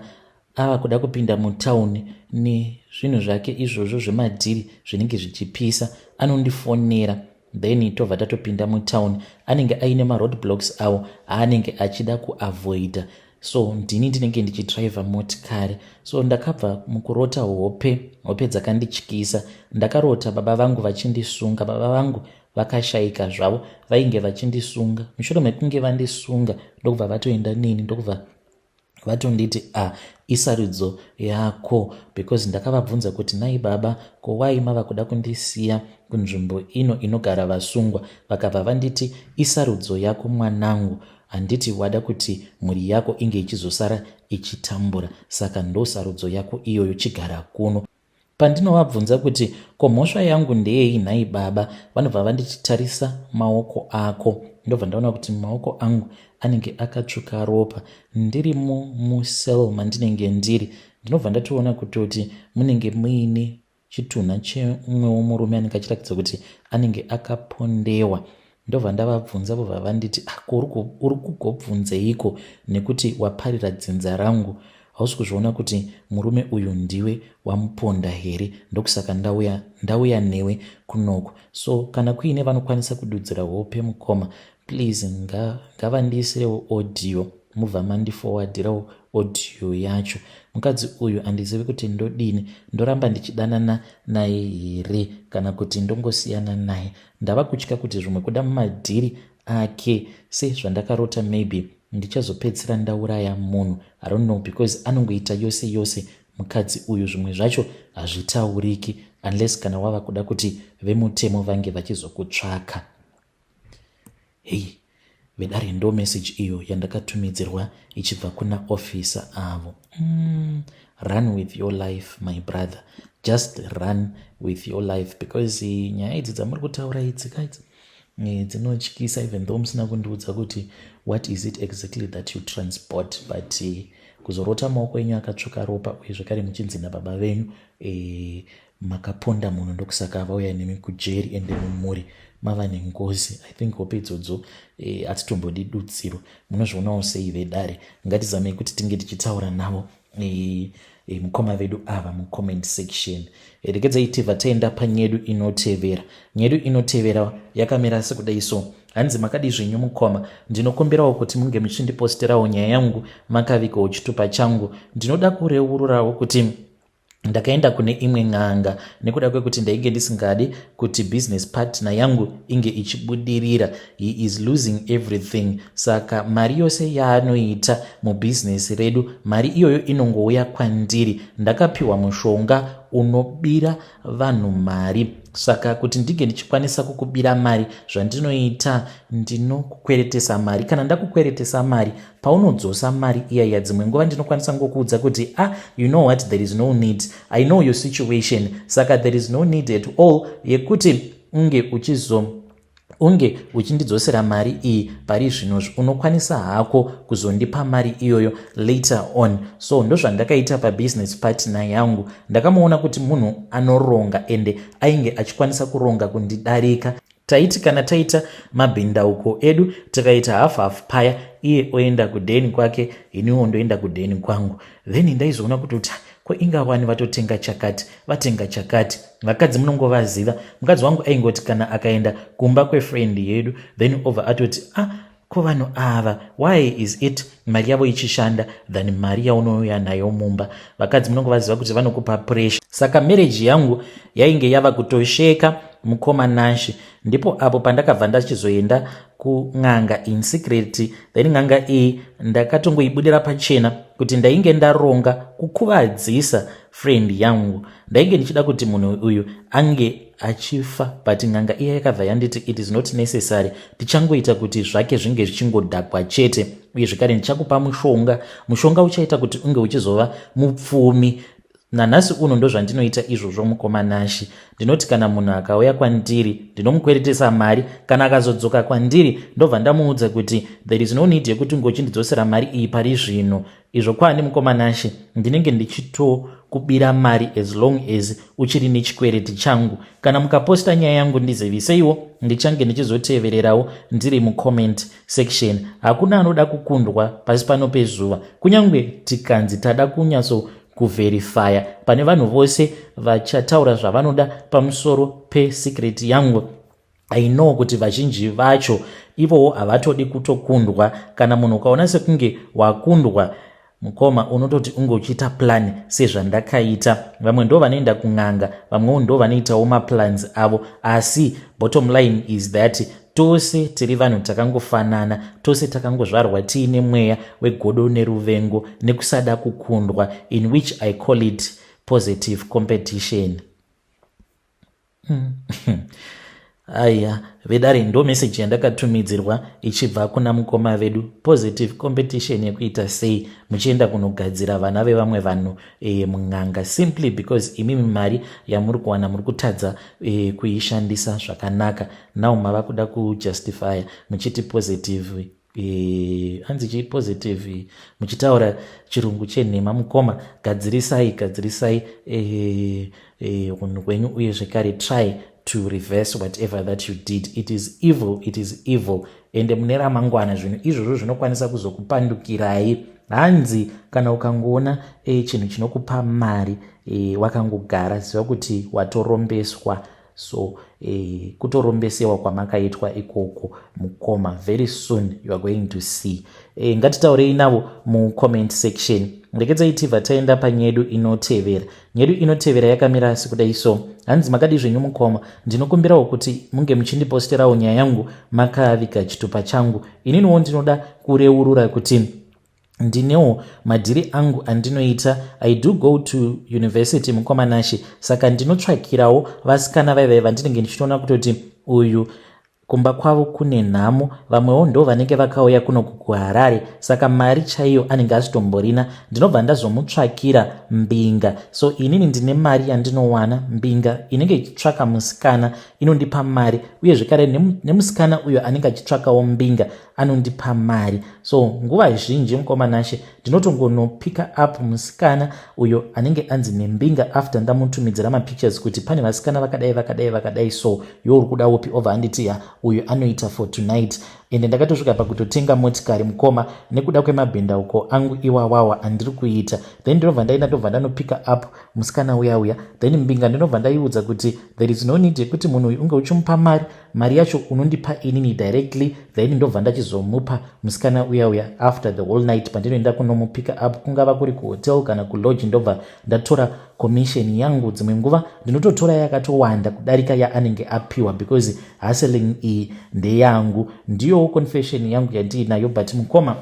ava kuda kupinda mutown nezvinhu zvake izvozvo zvemadhiri zvinenge zvichipisa anondifonera then tobva tatopinda mutown anenge aine maroad blocks awo aanenge achida kuavoida so ndini ndinenge ndichidriver motikari so ndakabva mukurota hope hope dzakandityisa ndakarota baba vangu vachindisunga baba vangu vakashaika zvavo vainge vachindisunga mushure mekunge vandisunga ndokubva vatoenda neni ndokubva vatonditi a ah, isarudzo yako because ndakavabvunza kuti nai baba ko wai mava kuda kundisiya kunzvimbo ino inogara vasungwa vakabva vanditi isarudzo yako mwanangu handiti wada kuti mhuri yako inge ichizosara ichitambura saka ndosarudzo yako iyoyo chigara kuno Pandinovabvunza kuti ko mhosva yangu ndeyei nhai baba, vanobva vanditi tarisa maoko ako. Ndobva ndaona kuti maoko angu anenge akatsvuka ropa. Ndirimo mucell mandinenge ndiri, ndinobva ndatoona kutoti munenge muine chitunha chemumwewo murume anenge achiratidza kuti anenge akapondewa. Ndobva ndavabvunza vobva vanditi ah, ko uri kugobvunzeiko nekuti waparira dzinza rangu hausi kuzviona kuti murume uyu ndiwe wamuponda here ndokusaka ndauya ndauya newe kunoku so kana kuine vanokwanisa kududzira hope mukoma please ngavandiisirewo audio mubva mandifowadhirawo audio yacho mukadzi uyu handizivi kuti ndodini ndoramba ndichidanana naye here kana kuti ndongosiyana naye Ndava kutya kuti zvimwe kuda mumadhiri ake sezvandakarota maybe ndichazopedzisira ndauraya munhu I don't know because anongoita yose yose mukadzi uyu zvimwe zvacho hazvitauriki unless kana wava kuda kuti vemutemo vange vachizokutsvaka. Hey vedare ndo message iyo yandakatumidzirwa ichibva kuna officer avo mm, run with your life my brother just run with your life because eh, nyaya idzi dzamuri kutaura idzi kaidzi eh, dzinotyisa even though musina kundiudza kuti what is it exactly that you transport but eh, kuzorota maoko enyu akatsvuka ropa uye zvekare muchinzi nababa venyu eh, makaponda munhu ndokusaka vauya nemi kujeri ende mumhuri mava nengozi i think hope idzodzo eh, hatitombodi eh, dutsiro munozvionawo sei vedare ngatizamei kuti tinge tichitaura navo eh, eh, mukoma vedu ava mucomment section eh, regedzai tibva taenda panyedu inotevera nyedu inotevera yakamira sekudai so hanzi makadii zvenyu mukoma ndinokumbirawo kuti munge muchindiposterawo nyaya yangu makavigawo chitupa changu ndinoda kureururawo kuti Ndakaenda kune imwe n'anga nekuda kwekuti ndainge ndisingadi kuti business partner yangu inge ichibudirira. He is losing everything saka mari yose yaanoita mubusiness redu mari iyoyo inongouya kwandiri. Ndakapiwa mushonga unobira vanhu mari saka kuti ndinge ndichikwanisa kukubira mari zvandinoita ndinokukweretesa mari kana ndakukweretesa mari paunodzosa mari iya iya dzimwe nguva ndinokwanisa ngokuudza kuti ah you know what there is no need i know your situation saka there is no need at all yekuti unge uchizo unge uchindidzosera mari iyi pari zvinozvi unokwanisa hako kuzondipa mari iyoyo later on so ndozvandakaita pabusiness partner yangu ndakamuona kuti munhu anoronga ende ainge achikwanisa kuronga kundidarika Taiti kana taita mabhindauko edu tikaita half half paya iye oenda kudheni kwake iniwo ndoenda kudheni kwangu then ndaizoona kuti uta ko ingawani vatotenga chakati vatenga chakati vakadzi munongovaziva mukadzi wangu aingoti kana akaenda kumba kwefriend yedu then obva atoti ah ko vanhu ava why is it mari yavo ichishanda than mari yaunouya nayo mumba vakadzi munongovaziva kuti vanokupa pressure saka marriage yangu yainge yava kutosheka mukoma Nashe ndipo apo pandakabva ndachizoenda kun'anga in secret then n'anga iyi ndakatongoibudira pachena kuti ndainge ndaronga kukuvadzisa friend yangu ndainge ndichida kuti munhu uyu ange achifa but n'anga iya yakabva yanditi it is not necessary tichangoita kuti zvake zvinge zvichingodhakwa chete uye zvekare ndichakupa mushonga mushonga uchaita kuti unge uchizova mupfumi. Nanhasi uno ndozvandinoita izvozvo, mukoma Nashi. Ndinoti kana munhu akauya kwandiri, ndinomukweretesa mari. Kana akazodzoka kwandiri, ndobva ndamuudza kuti there is no need yekuti ngochindidzosera mari iyi pari zvino. Izvo kwaani, mukoma Nashi, ndinenge ndichitokubira mari as long as uchiri nechikwereti changu. Kana mukaposta nyaya yangu, ndiziviseiwo, ndichange ndichizotevererawo ndiri mucomment section. Hakuna anoda kukundwa pasi pano pezuva, kunyange tikanzi tada kunyatso kuverifya pane vanhu vose vachataura zvavanoda pamusoro pesecret yangu. I know kuti vazhinji vacho ivowo havatodi kutokundwa. Kana munhu ukaona sekunge wakundwa, mukoma, unototi unge uchiita plan sezvandakaita. Vamwe ndo vanoenda kun'anga, vamwewo ndo vanoitawo maplans avo, asi bottom line is that tose tiri vanhu takangofanana, tose takangozvarwa tiine mweya wegodo neruvengo nekusada kukundwa, in which I call it positive competition. Aya vedare, ndo meseji yandakatumidzirwa ichibva kuna mukoma vedu. Positive competition yekuita sei muchienda kunogadzira vana vevamwe vanhu mun'anga simply because imimi mari yamuri kuwana muri kutadza kuishandisa zvakanaka? Now mava kuda kujustifya muchiti positive, hanzi chii, positive, muchitaura chirungu chenhema. Mukoma, gadzirisai, gadzirisai unhu hwenyu uye zvekare try to reverse whatever that you did. It is evil, it is evil. Ende mune ramangwana zvinhu izvozvo zvinokwanisa kuzokupandukirai. Hanzi kana ukangoona chinhu chinokupa mari wakangogara, ziva kuti watorombeswa. So kutorombesewa kwamakaitwa ikoko, mukoma, very soon you are going to see. Ngatitaurei navo mucomment section. Rekedzai tibva taenda panyedu inotevera. Nyedu inotevera yakamira asi kudai so. Hanzi, "Makadi zvenyu mukoma? Ndinokumbirawo kuti munge muchindiposterawo nyaya yangu makaviga chitupa changu. Ininiwo ndinoda kureurura kuti ndinewo madhiri angu andinoita. I do go to university, mukoma Nashi, saka ndinotsvakirawo vasikana vaivai vandinenge ndichitoona kutoti uyu kumba kwavo kune nhamo. Vamwewo ndo vanenge vakauya kuno kuHarare, saka mari chaiyo anenge asitomborina. Ndinobva ndazomutsvakira mbinga. So inini ndine mari yandinowana. Mbinga inenge ichitsvaka musikana inondipa mari, uye zvekare nemusikana uyo anenge achitsvakawo mbinga anondipa mari. So nguva zhinji, mukoma Nashe, ndinotongonopicka up musikana uyo anenge anzi nembinga after ndamutumidzira mapictures kuti pane vasikana vakadai, vakadai, vakadai, so iwe uri kuda upi? Obva anditi ya, uyu anoita for tonight. Ende ndakatosvika pakutotenga motikari, mukoma, nekuda kwemabhindauko angu iwawawa andiri kuita. Then ndinobva ndaenda, ndobva ndanopicka up musikana uya uya. Then mbinga ndinobva ndaiudza kuti there is no need yekuti munhu uyu unge uchimupa mari. Mari yacho unondipa inini directly, then ndobva ndachizomupa musikana uya uya after the whole night pandinoenda kunomupicka up, kungava kuri kuhotel kana kulodge. Ndobva ndatora commission yangu. Dzimwe nguva ndinototora yakatowanda kudarika yaanenge apiwa because hustling iyi ndeyangu." Ndiyowo confession yangu yandiinayo. But mukoma,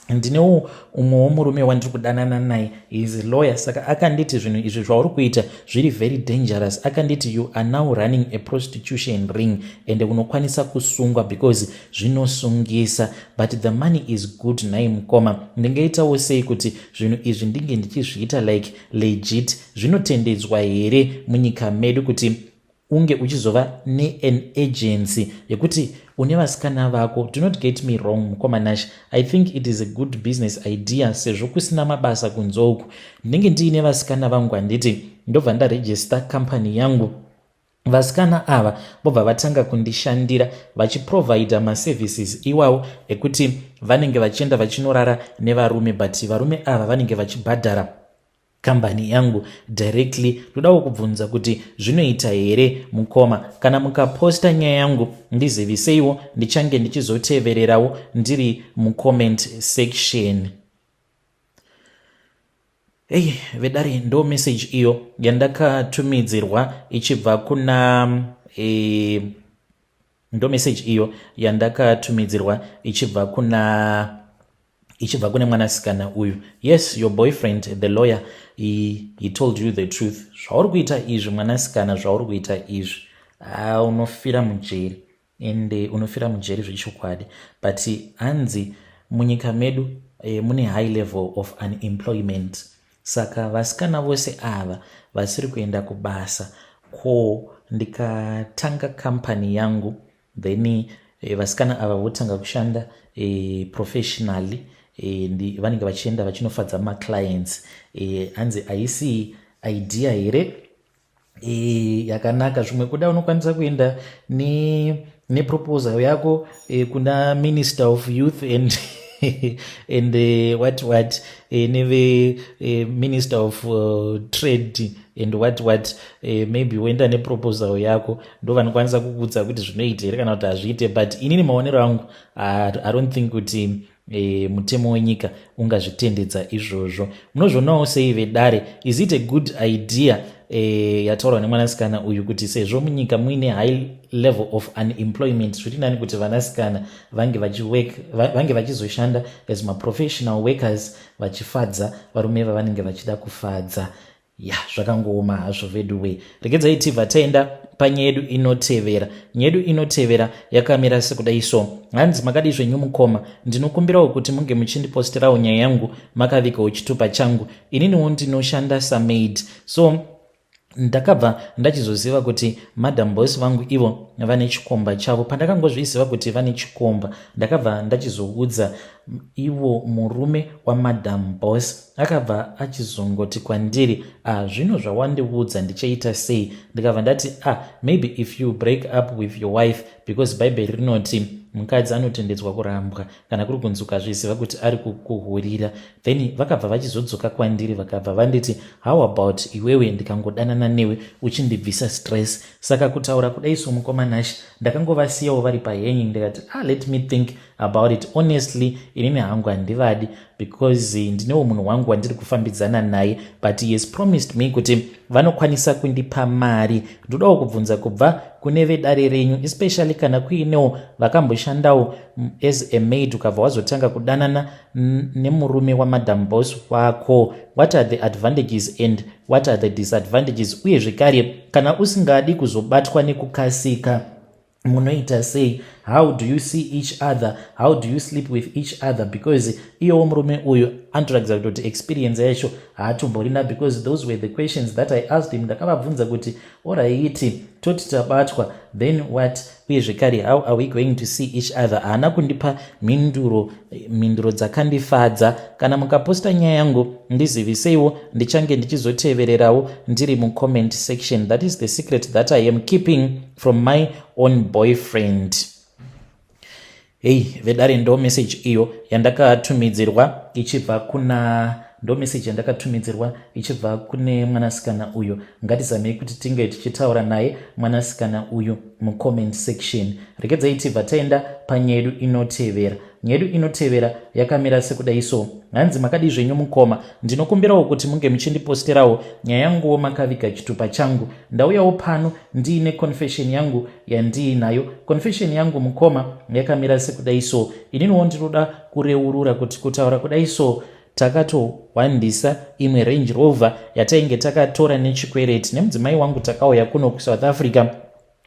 ndinewo umwewo murume wandiri kudanana naye, is lawyer, saka akanditi zvinhu izvi zvauri kuita zviri very dangerous. Akanditi you are now running a prostitution ring and unokwanisa kusungwa because zvinosungisa, but the money is good. Nai mukoma, ndingaitawo sei kuti zvinhu izvi ndinge ndichizviita like legit? Zvinotendedzwa here munyika medu kuti unge uchizova nean agency yekuti une vasikana vako? Do not get me wrong, mukoma Nash, I think it is a good business idea sezvo kusina mabasa kunze uku. Ndinenge ndiine vasikana vangu, handiti? Ndobva ndaregister company yangu, vasikana ava vobva vatanga kundishandira vachiprovida maservices iwawo ekuti vanenge vachienda vachinorara nevarume, but varume ava vanenge vachibhadhara kambani yangu directly. Ndodawo kubvunza kuti zvinoita here, mukoma? Kana mukaposta nyaya yangu, ndiziviseiwo, ndichange ndichizotevererawo ndiri mucomment section." Ei vedare, ndo message iyo yandakatumidzirwa ichibva kuna ndo message iyo yandakatumidzirwa ichibva kune mwanasikana uyu. Yes, your boyfriend, the lawyer, he told you the truth. Zvauri kuita izvi, mwanasikana, zvauri kuita izvi, unofira mujeri, ende unofira mujeri zvechokwadi. But hanzi munyika medu mune high level of unemployment, saka Saka vasikana vose ava vasiri kuenda kubasa, ko ndikatanga company yangu, then vasikana ava votanga kushanda professionally, vanenge vachienda vachinofadza maclients. Hanzi haisi idea here yakanaka? Zvimwe kuda unokwanisa kuenda neproposal yako kuna Minister of Youth and what neve Minister of Trade and what, maybe woenda neproposal yako, ndo vanokwanisa kukuudza kuti zvinoita here kana kuti hazviite. But inini maonero angu, I don't think kuti mutemo wenyika ungazvitendedza izvozvo. Munozvionawo sei, vedare? Is it a good idea yataurwa nemwanasikana uyu kuti sezvo munyika muine high level of unemployment, zviri nani kuti vanasikana vange vachizoshanda as maprofessional workers, vachifadza varume vavanenge vachida kufadza? Ya, zvakangooma hazvo veduway. Regedzai tibva taenda panyaya yedu inotevera. Nyaya yedu inotevera yakamira sekudai so. Hanzi, "Makadi zvenyu mukoma? Ndinokumbirawo kuti munge muchindiposterawo nyaya yangu makavigawo chitupa changu. Ininiwo ndinoshanda samaid, so ndakabva ndachizoziva kuti Madam Boss vangu ivo vane chikomba chavo. Pandakangozviziva kuti vane chikomba, ndakabva ndachizoudza ivo murume waMadam Boss. Akabva achizongoti kwandiri, 'Ah, zvino zvawandiudza ndichaita sei?' Ndikabva ndati, 'Ah, maybe if you break up with your wife, because Bhaibheri rinoti mukadzi anotendedzwa kurambwa kana kuri kunzi ukazviziva kuti ari kukuhurira.' Then vakabva vachizodzoka kwandiri, vakabva vanditi, 'How about iwewe ndikangodanana newe uchindibvisa stress?' Saka kutaura kudai somukoma Nash, ndakangovasiyawo vari pahanging. Ndikati, 'Ah, let me think about it.' Honestly, inini hangu handivadi because ndinewo munhu wangu wandiri kufambidzana naye, but he has promised me kuti vanokwanisa kundipa mari. Ndodawo kubvunza kubva kune vedare renyu, especially kana kuinewo vakamboshandawo as a maid, ukabva wazotanga kudanana nemurume waMadam Boss wako, what are the advantages and what are the disadvantages? Uye zvekare, kana usingadi kuzobatwa nekukasika, munoita sei? How do you see each other? How do you sleep with each other?" Because iyowo murume uyu anotoratidza kutoti experience yacho haatomborina, because those were the questions that I asked him. Ndakavabvunza kuti, "Alright, toti tabatwa, then what? Uye zvekare, how are we going to see each other?" Haana kundipa mhinduro dzakandifadza. Kana mukaposta nyaya yangu, ndiziviseiwo, ndichange ndichizotevererawo ndiri mucomment section. That is the secret that I am keeping from my own boyfriend." Hei vedare, ndo message iyo yandakatumidzirwa ichibva kuna, ndo message yandakatumidzirwa ichibva kune mwanasikana uyu. Ngatizamei kuti tinge tichitaura naye mwanasikana uyu mucomment section. Regedzai tibva taenda panyaya yedu inotevera. Nyaya yedu inotevera yakamira sekudai so. Hanzi, "Makadi zvenyu mukoma? Ndinokumbirawo kuti munge muchindiposterawo nyaya yanguwo makaviga chitupa changu. Ndauyawo pano ndiine confession yangu yandiinayo. Confession yangu mukoma yakamira sekudai so. Ininiwo ndinoda kureurura kuti kutaura kudai so, takatowandisa imwe Range Rover yatainge takatora nechikwereti nemudzimai wangu. Takauya kuno kuSouth Africa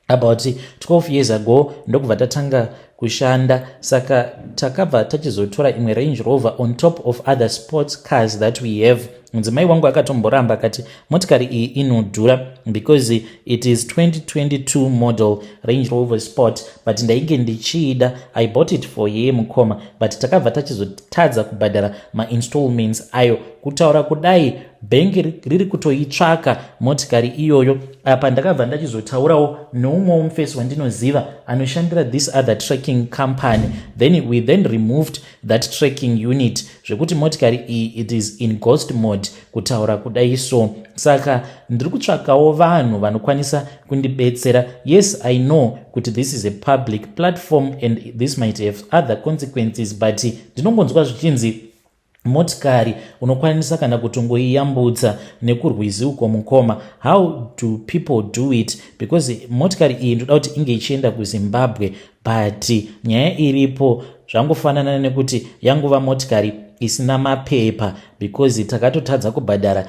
about 12 years ago, ndokubva tatanga kushanda. Saka takabva tachizotora imwe Range Rover on top of other sports cars that we have. Mudzimai wangu akatomboramba akati motikari iyi inodhura because it is 2022 model Range Rover Sport, but ndainge ndichiida. I bought it for ye mukoma, but takabva tachizotadza kubhadhara mainstallments ayo. Kutaura kudai, bhengi riri kutoitsvaka motikari iyoyo. Apa ndakabva ndachizotaurawo neumwewo mufesi wandinoziva anoshandira this other tracking company. Then we then removed that tracking unit, zvekuti motikari iyi, it is in ghost mode kutaura kudai so. Saka ndiri kutsvakawo vanhu vanokwanisa kundibetsera. Yes, I know kuti this is a public platform and this might have other consequences, but ndinongonzwa zvichinzi motikari unokwanisa kana kutongoiyambutsa nekurwizi uko. Mukoma, how do people do it? Because motikari iyi ndoda kuti inge ichienda kuZimbabwe, but nyaya iripo, zvangofanana nekuti yanguva motikari isina mapepa, because takatotadza kubhadhara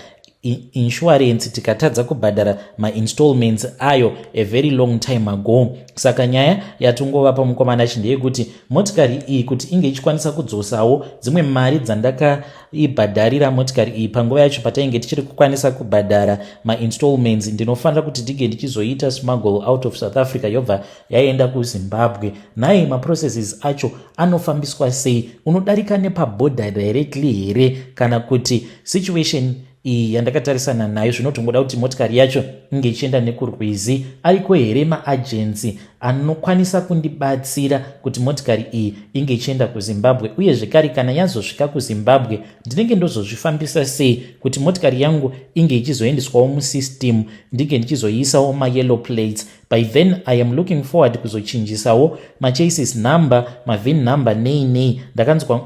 insurance, tikatadza kubhadhara mainstallments ayo a very long time ago. Saka nyaya yatongovapa mukoma Nash ndeyekuti motikari iyi, kuti inge ichikwanisa kudzosawo dzimwe mari dzandaka Ndaibhadharira motikari iyi panguva yacho patainge tichiri kukwanisa kubhadhara mainstallments. Ndinofanira kuti ndinge ndichizoita smuggle out of South Africa, yobva yaenda kuZimbabwe. Nhai, maprocesses acho anofambiswa sei? Unodarika nepabhodha directly here, kana kuti situation iyi yandakatarisana nayo zvinotongoda kuti motikari yacho inge ichienda nekurwizi? Ariko here maagency anokwanisa kundibatsira kuti motikari iyi inge ichienda kuZimbabwe? Uye zvekare, kana yazosvika kuZimbabwe, ndinenge ndozozvifambisa sei kuti motikari yangu inge ichizoendeswawo musystem, ndinge ndichizoiisawo mayellow plates? By then I am looking forward kuzochinjisawo machassis number, mavin number, nei nei.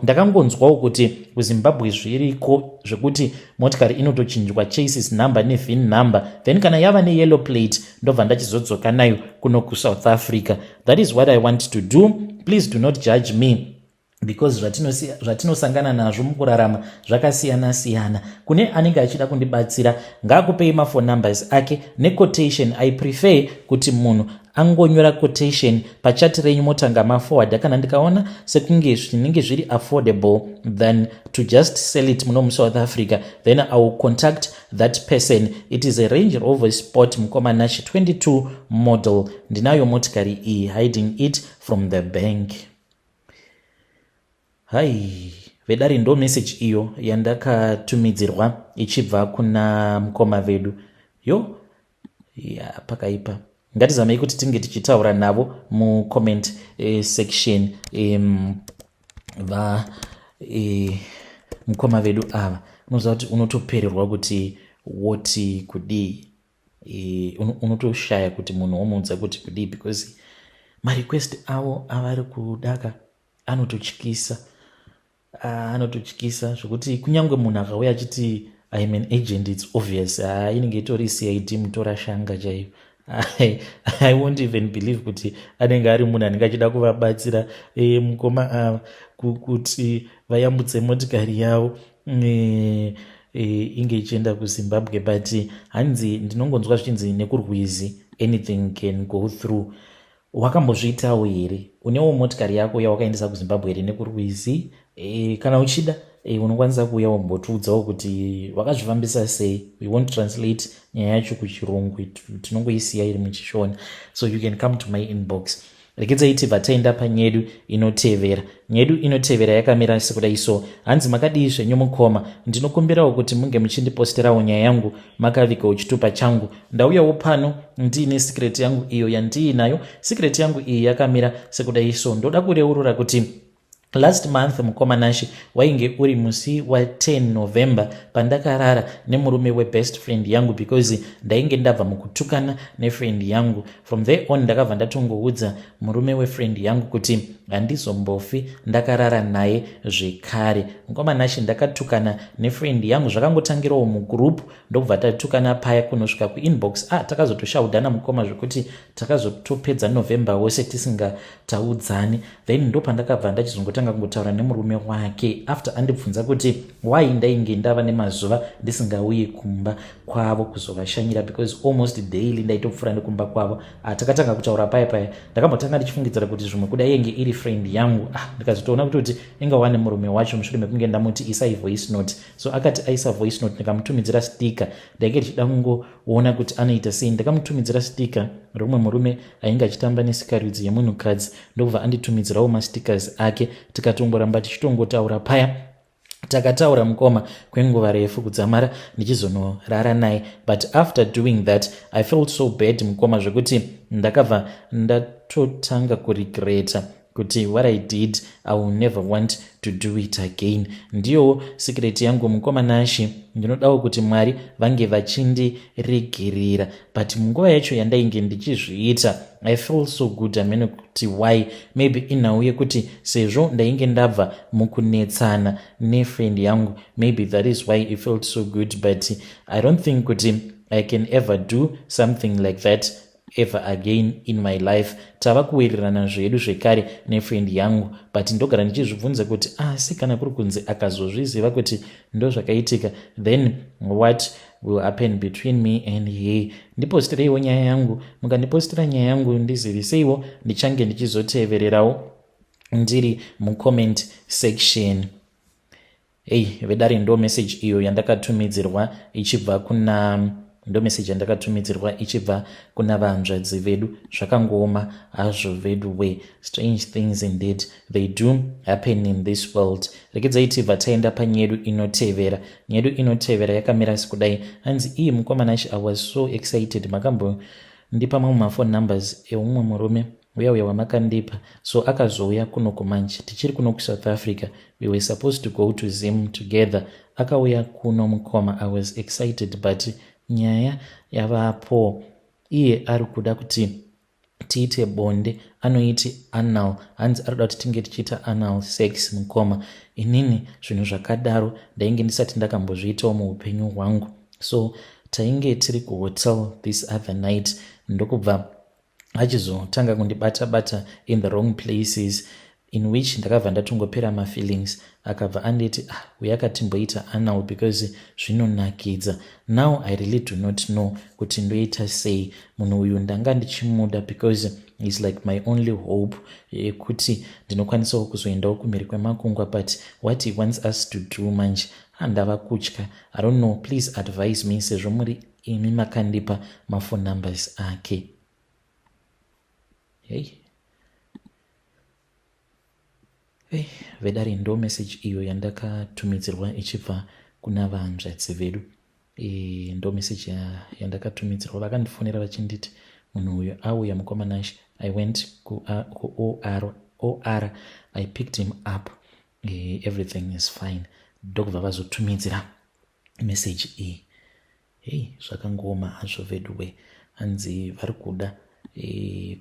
Ndakangonzwawo kuti kuZimbabwe zviriko zvekuti motikari inotochinjwa chassis number nevin number, then kana yava neyellow plate, ndobva ndachizodzoka nayo kuno kuSouth Africa. That is what I want to do. Please do not judge me, because zvatinosangana nazvo mukurarama zvakasiyana siyana. Kune anenge achida kundibatsira, ngaakupei maphone numbers ake nequotation. I prefer kuti munhu angonyora quotation pachat renyu, motanga maforward. Kana ndikaona sekunge zvinenge zviri affordable than to just sell it muno muSouth Africa, then I will contact that person. It is a Range Rover Sport, mukoma Nash, 22 model. Ndinayo motikari iyi, hiding it from the bank. Hai vedare, ndo message iyo yandakatumidzirwa ichibva kuna mukoma vedu. Yo ya, pakaipa. Ngatizamei kuti tinge tichitaura navo mucomment section. Va mukoma vedu ava, unoziva kuti unotopererwa kuti woti kudii. Unotoshaya kuti munhu womuudza kuti kudii, because marequest avo avari kudaka anototyisa, anototyisa zvokuti kunyange munhu akauya achiti, "I am an agent," it's obvious inenge itori CID, mutora shanga chaiyo. I won't even believe kuti anenge ari munhu anenge achida kuvabatsira mukoma ava kuti vayambutse motikari yavo inge ichienda kuZimbabwe. But hanzi ndinongonzwa zvichinzi nekurwizi anything can go through. Wakambozviitawo here? Unewo motikari yako yawakaendesa kuZimbabwe here nekurwizi? Kana uchida, unokwanisa kuuya wombotiudzawo kuti wakazvifambisa sei. We won't translate nyaya yacho kuchirungu, tinongoisiya iri muchiShona, so you can come to my inbox. Regedzai tibva taenda panyedu inotevera. Nyedu inotevera yakamira sekudai so. Hanzi, "Makadii zvenyu mukoma? Ndinokumbirawo kuti munge muchindiposterawo nyaya yangu makavigawo chitupa changu. Ndauyawo pano ndiine secret yangu iyo yandiinayo. Secret yangu iyi yakamira sekudai so. Ndoda kureurura kuti last month, mukoma Nashi, wainge uri musi wa10 November pandakarara nemurume webest friend yangu, because ndainge ndabva mukutukana nefriend yangu. From there on ndakabva ndatongoudza murume wefriend yangu kuti handizombofi ndakarara naye zvekare. Mukoma Nashi, ndakatukana nefriend yangu, zvakangotangirawo mugroup, ndokubva tatukana paya kunosvika kuinbox. Ah, takazotoshaudhana mukoma, zvekuti takazotopedza November wose tisingataudzani. Then ndopandakabva ndachizongotanga kungotaura nemurume wake after andibvunza kuti why ndainge ndava nemazuva ndisingauyi kumba kwavo kuzovashanyira, because almost daily ndaitopfuura nekumba kwavo. Ah, takatanga kutaura paya paya. Ndakambotanga ndichifungidzira kuti zvimwe kuda yenge iri friend yangu. Ah, ndikazotoona kutoti ingawa nemurume wacho mushure mekunge ndamuti isai voice note. So akati aisa voice note, ndikamutumidzira sticker. Ndainge ndichida kungoona kuti anoita sei. Ndakamutumidzira sticker romwe murume ainge achitamba nesikarudzi yemunhukadzi, ndokubva anditumidzirawo mastickers ake. Tikatongoramba tichitongotaura paya. Takataura mukoma kwenguva refu kudzamara ndichizonorara naye. But after doing that I felt so bad mukoma, zvekuti ndakabva ndatotanga kuregreta kuti what I did, I will never want to do it again. Ndiyowo secret yangu, mukoma Nashi. Ndinodawo kuti Mwari vange vachindiregerera, but munguva yacho yandainge ndichizviita, I feel so good. Amene kuti why. Maybe inhau yekuti sezvo ndainge ndabva mukunetsana nefriend yangu, maybe that is why it felt so good. But I don't think kuti I can ever do something like that ever again in my life. Tava kuwirirana zvedu zvekare nefriend yangu, but ndogara ndichizvibvunza kuti asi kana kuri kunzi akazozviziva kuti ndo zvakaitika, then what will happen between me and he? Ndipostireiwo nyaya yangu. Mukandipostira nyaya yangu, ndiziviseiwo, ndichange ndichizotevererawo ndiri mucomment section." Hey, vedare ndo message iyo yandakatumidzirwa ichibva kuna ndo message yandakatumidzirwa ichibva kuna vanzvadzi vedu. Zvakangooma hazvo vedu we. Strange things indeed they do happen in this world. Regedzai tibva taenda panyedu inotevera. Nyedu inotevera yakamira sekudai. Hanzi iyi mukoma Nash, I was so excited. Makambondipa mamwe maphone numbers eumwe murume uya uya wamakandipa, so akazouya kuno kumanje tichiri kuno kuSouth Africa. We were supposed to go to Zim together. Akauya kuno mukoma, I was excited, but nyaya yavapo, iye ari kuda kuti tiite bonde, anoiti anal. Hanzi ari kuda kuti tinge tichiita anal sex. Mukoma, inini zvinhu zvakadaro ndainge ndisati ndakambozviitawo muupenyu hwangu. So tainge tiri kuhotel this other night, ndokubva achizotanga kundibata bata in the wrong places, in which ndakabva ndatongopera mafeelings. Akabva anditi, ah, uye akatimboita anal because zvinonakidza. Now I really do not know kuti ndoita sei. Munhu uyu ndanga ndichimuda because is like my only hope yekuti ndinokwanisawo kuzoendawo kumhiri kwemakungwa, but what he wants us to do manje, handava kutya. I don't know, please advise me sezvo muri imi makandipa maphone numbers ake. Hey hey, vedare ndo message iyo yandakatumidzirwa ichibva kuna vanzvadzi vedu. Ndo message yandakatumidzirwa. Vakandifonera vachinditi munhu uyu auya mukoma Nash. I went ku OR, OR I picked him up. Everything is fine. Ndokubva vazotumidzira message iyi. Hei, zvakangooma hazvo veduwe. Hanzi vari kuda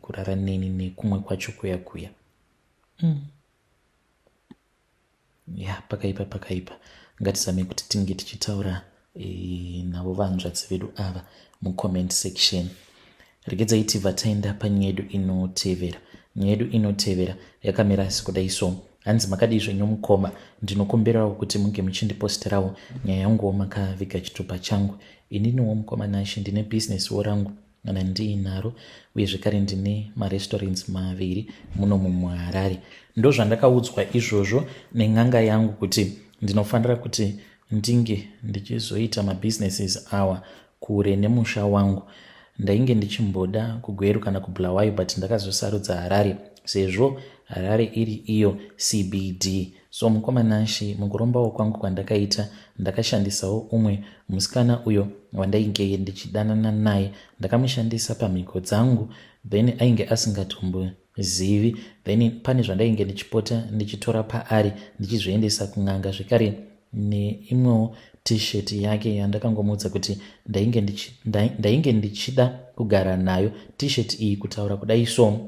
kurara neni nekumwe kwacho kuya kuya. Ya, pakaipa, pakaipa. Ngatizame kuti tinge tichitaura navo vanzvadzi vedu ava mucomment section. Regedzai tibva taenda panyedu inotevera. Nyedu inotevera yakamira sekudai so. Hanzi, makadii zvenyu mukoma? Ndinokumbirawo kuti munge muchindiposterawo nyaya yanguwo makaviga chitupa changu. Ininiwo mukoma Nashe, ndine bhizinesiwo rangu kana ndiinaro, uye zvekare ndine marestaurants maviri muno mumuHarare. Ndo zvandakaudzwa izvozvo nen'anga yangu kuti ndinofanira kuti ndinge ndichizoita mabusinesses awa kure nemusha wangu. Ndainge ndichimboda kuGweru kana kuBulawayo, but ndakazosarudza Harare sezvo Harare iri iyo CBD. So mukoma Nashe, mukurombawo kwangu kwandakaita, ndakashandisawo umwe musikana uyo wandainge ndichidanana naye. Ndakamushandisa pamhiko dzangu, then ainge asingatombozivi. Then pane zvandainge ndichipota ndichitora paari ndichizviendesa kun'anga, zvekare neimwewo T-shirt yake yandakangomuudza kuti ndainge ndichida kugara nayo T-shirt iyi. Kutaura kudai so,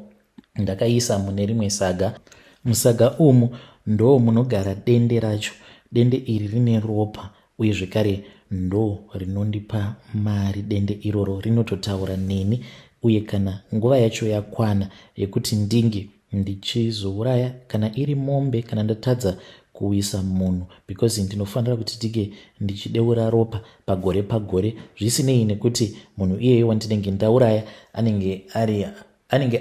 ndakaisa mune rimwe saga. Musaga umu ndo munogara dende racho. Dende iri rine ropa, uye zvekare ndo rinondipa mari. Dende iroro rinototaura neni, uye kana nguva yacho yakwana yekuti ndinge ndichizouraya kana iri mombe, kana ndatadza kuisa munhu, because ndinofanira kuti ndinge ndichideura ropa pagore pagore, zvisinei nekuti munhu iyeye wandinenge ndauraya anenge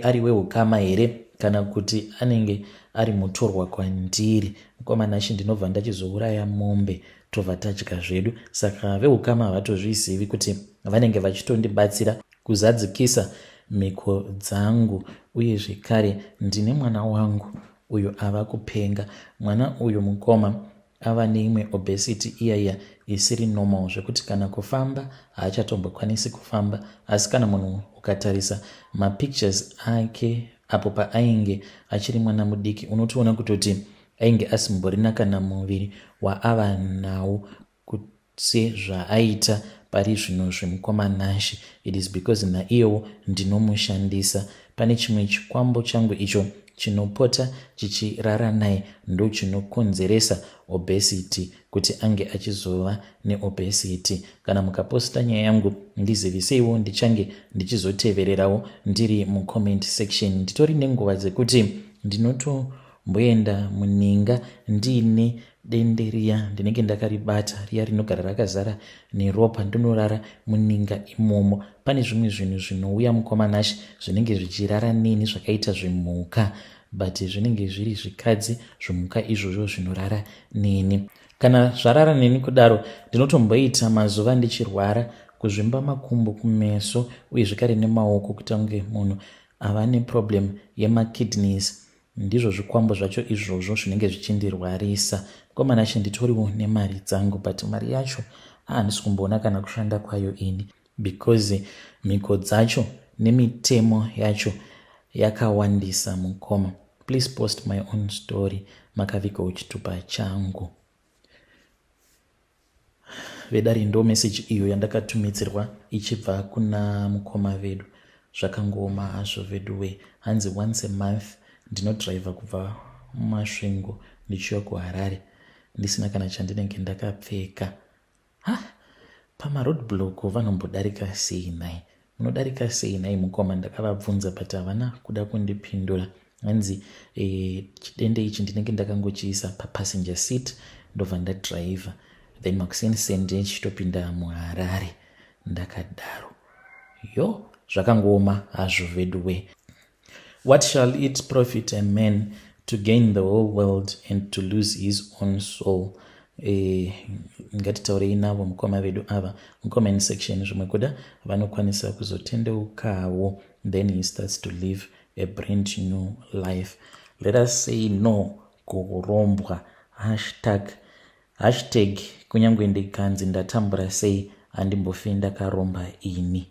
ari weukama here kana kuti anenge ari mutorwa kwandiri. Mukoma Nashe, ndinobva ndachizouraya mombe, tobva tadya zvedu. Saka veukama havatozvizivi kuti vanenge vachitondibatsira kuzadzikisa mhiko dzangu. Uye zvekare ndine mwana wangu uyo ava kupenga. Mwana uyu mukoma ava neimwe obesity iyaiya isiri normal, zvekuti kana kufamba haachatombokwanisi kufamba. Asi kana munhu ukatarisa mapictures ake apo paainge achiri mwana mudiki, unotoona kutoti ainge asimborina kana muviri waava nawo sezvaaita pari zvino zvemukoma Nashe. It is because naiyewo ndinomushandisa. Pane chimwe chikwambo changu icho chinopota chichirara naye, ndo chinokonzeresa obesity, kuti ange achizova neobesity. Kana mukaposta nyaya yangu, ndiziviseiwo, ndichange ndichizotevererawo ndiri mucomment section. Nditori nenguva dzekuti ndinotomboenda muninga ndiine dende riya ndinenge ndakaribata, riya rinogara rakazara neropa. Ndinorara muninga imomo. Pane zvimwe zvinhu zvinouya mukoma Nashe, zvinenge zvichirara neni zvakaita zvimhuka, but zvinenge zviri zvikadzi, zvimhuka izvozvo zvinorara neni. Kana zvarara neni kudaro ndinotomboita mazuva ndichirwara, kuzvimba makumbo, kumeso uye zvekare nemaoko kuita kunge munhu ava neproblem yemakidneys. Ndizvo zvikwambo zvacho izvozvo zvinenge zvichindirwarisa. Mukomana Nashe nditoriwo nemari dzangu but mari yacho handisi kumboona kana kushanda kwayo ini because mhiko dzacho nemitemo yacho yakawandisa mukoma. Please post my own story makavigawo chitupa changu. Vedare ndo message iyo yandakatumidzirwa ichibva kuna mukoma vedu. Zvakangooma hazvo veduwe. Hanzi once a month ndinodriver kubva muMasvingo ndichiuya kuHarare ndisina kana chandinenge ndakapfeka. Ha, pamaroad block vanombodarika sei nhai? Munodarika sei nhai mukoma? Ndakavabvunza but havana kuda kundipindura. Hanzi chidende ichi ndinenge ndakangochiisa papassenger seat ndobva ndadriver, then makuseni ndichitopinda muHarare ndakadaro. Yo, zvakangooma hazvo veduwe. What shall it profit a man to gain the whole world and to lose his own soul? Ngatitaurei navo mukoma vedu ava mucomment section, zvimwe kuda vanokwanisa kuzotendeukawo, then he starts to live a brand new life. Let us say no kuurombwa. #, kunyange ndikanzi ndatambura sei, handimbofi ndakaromba ini.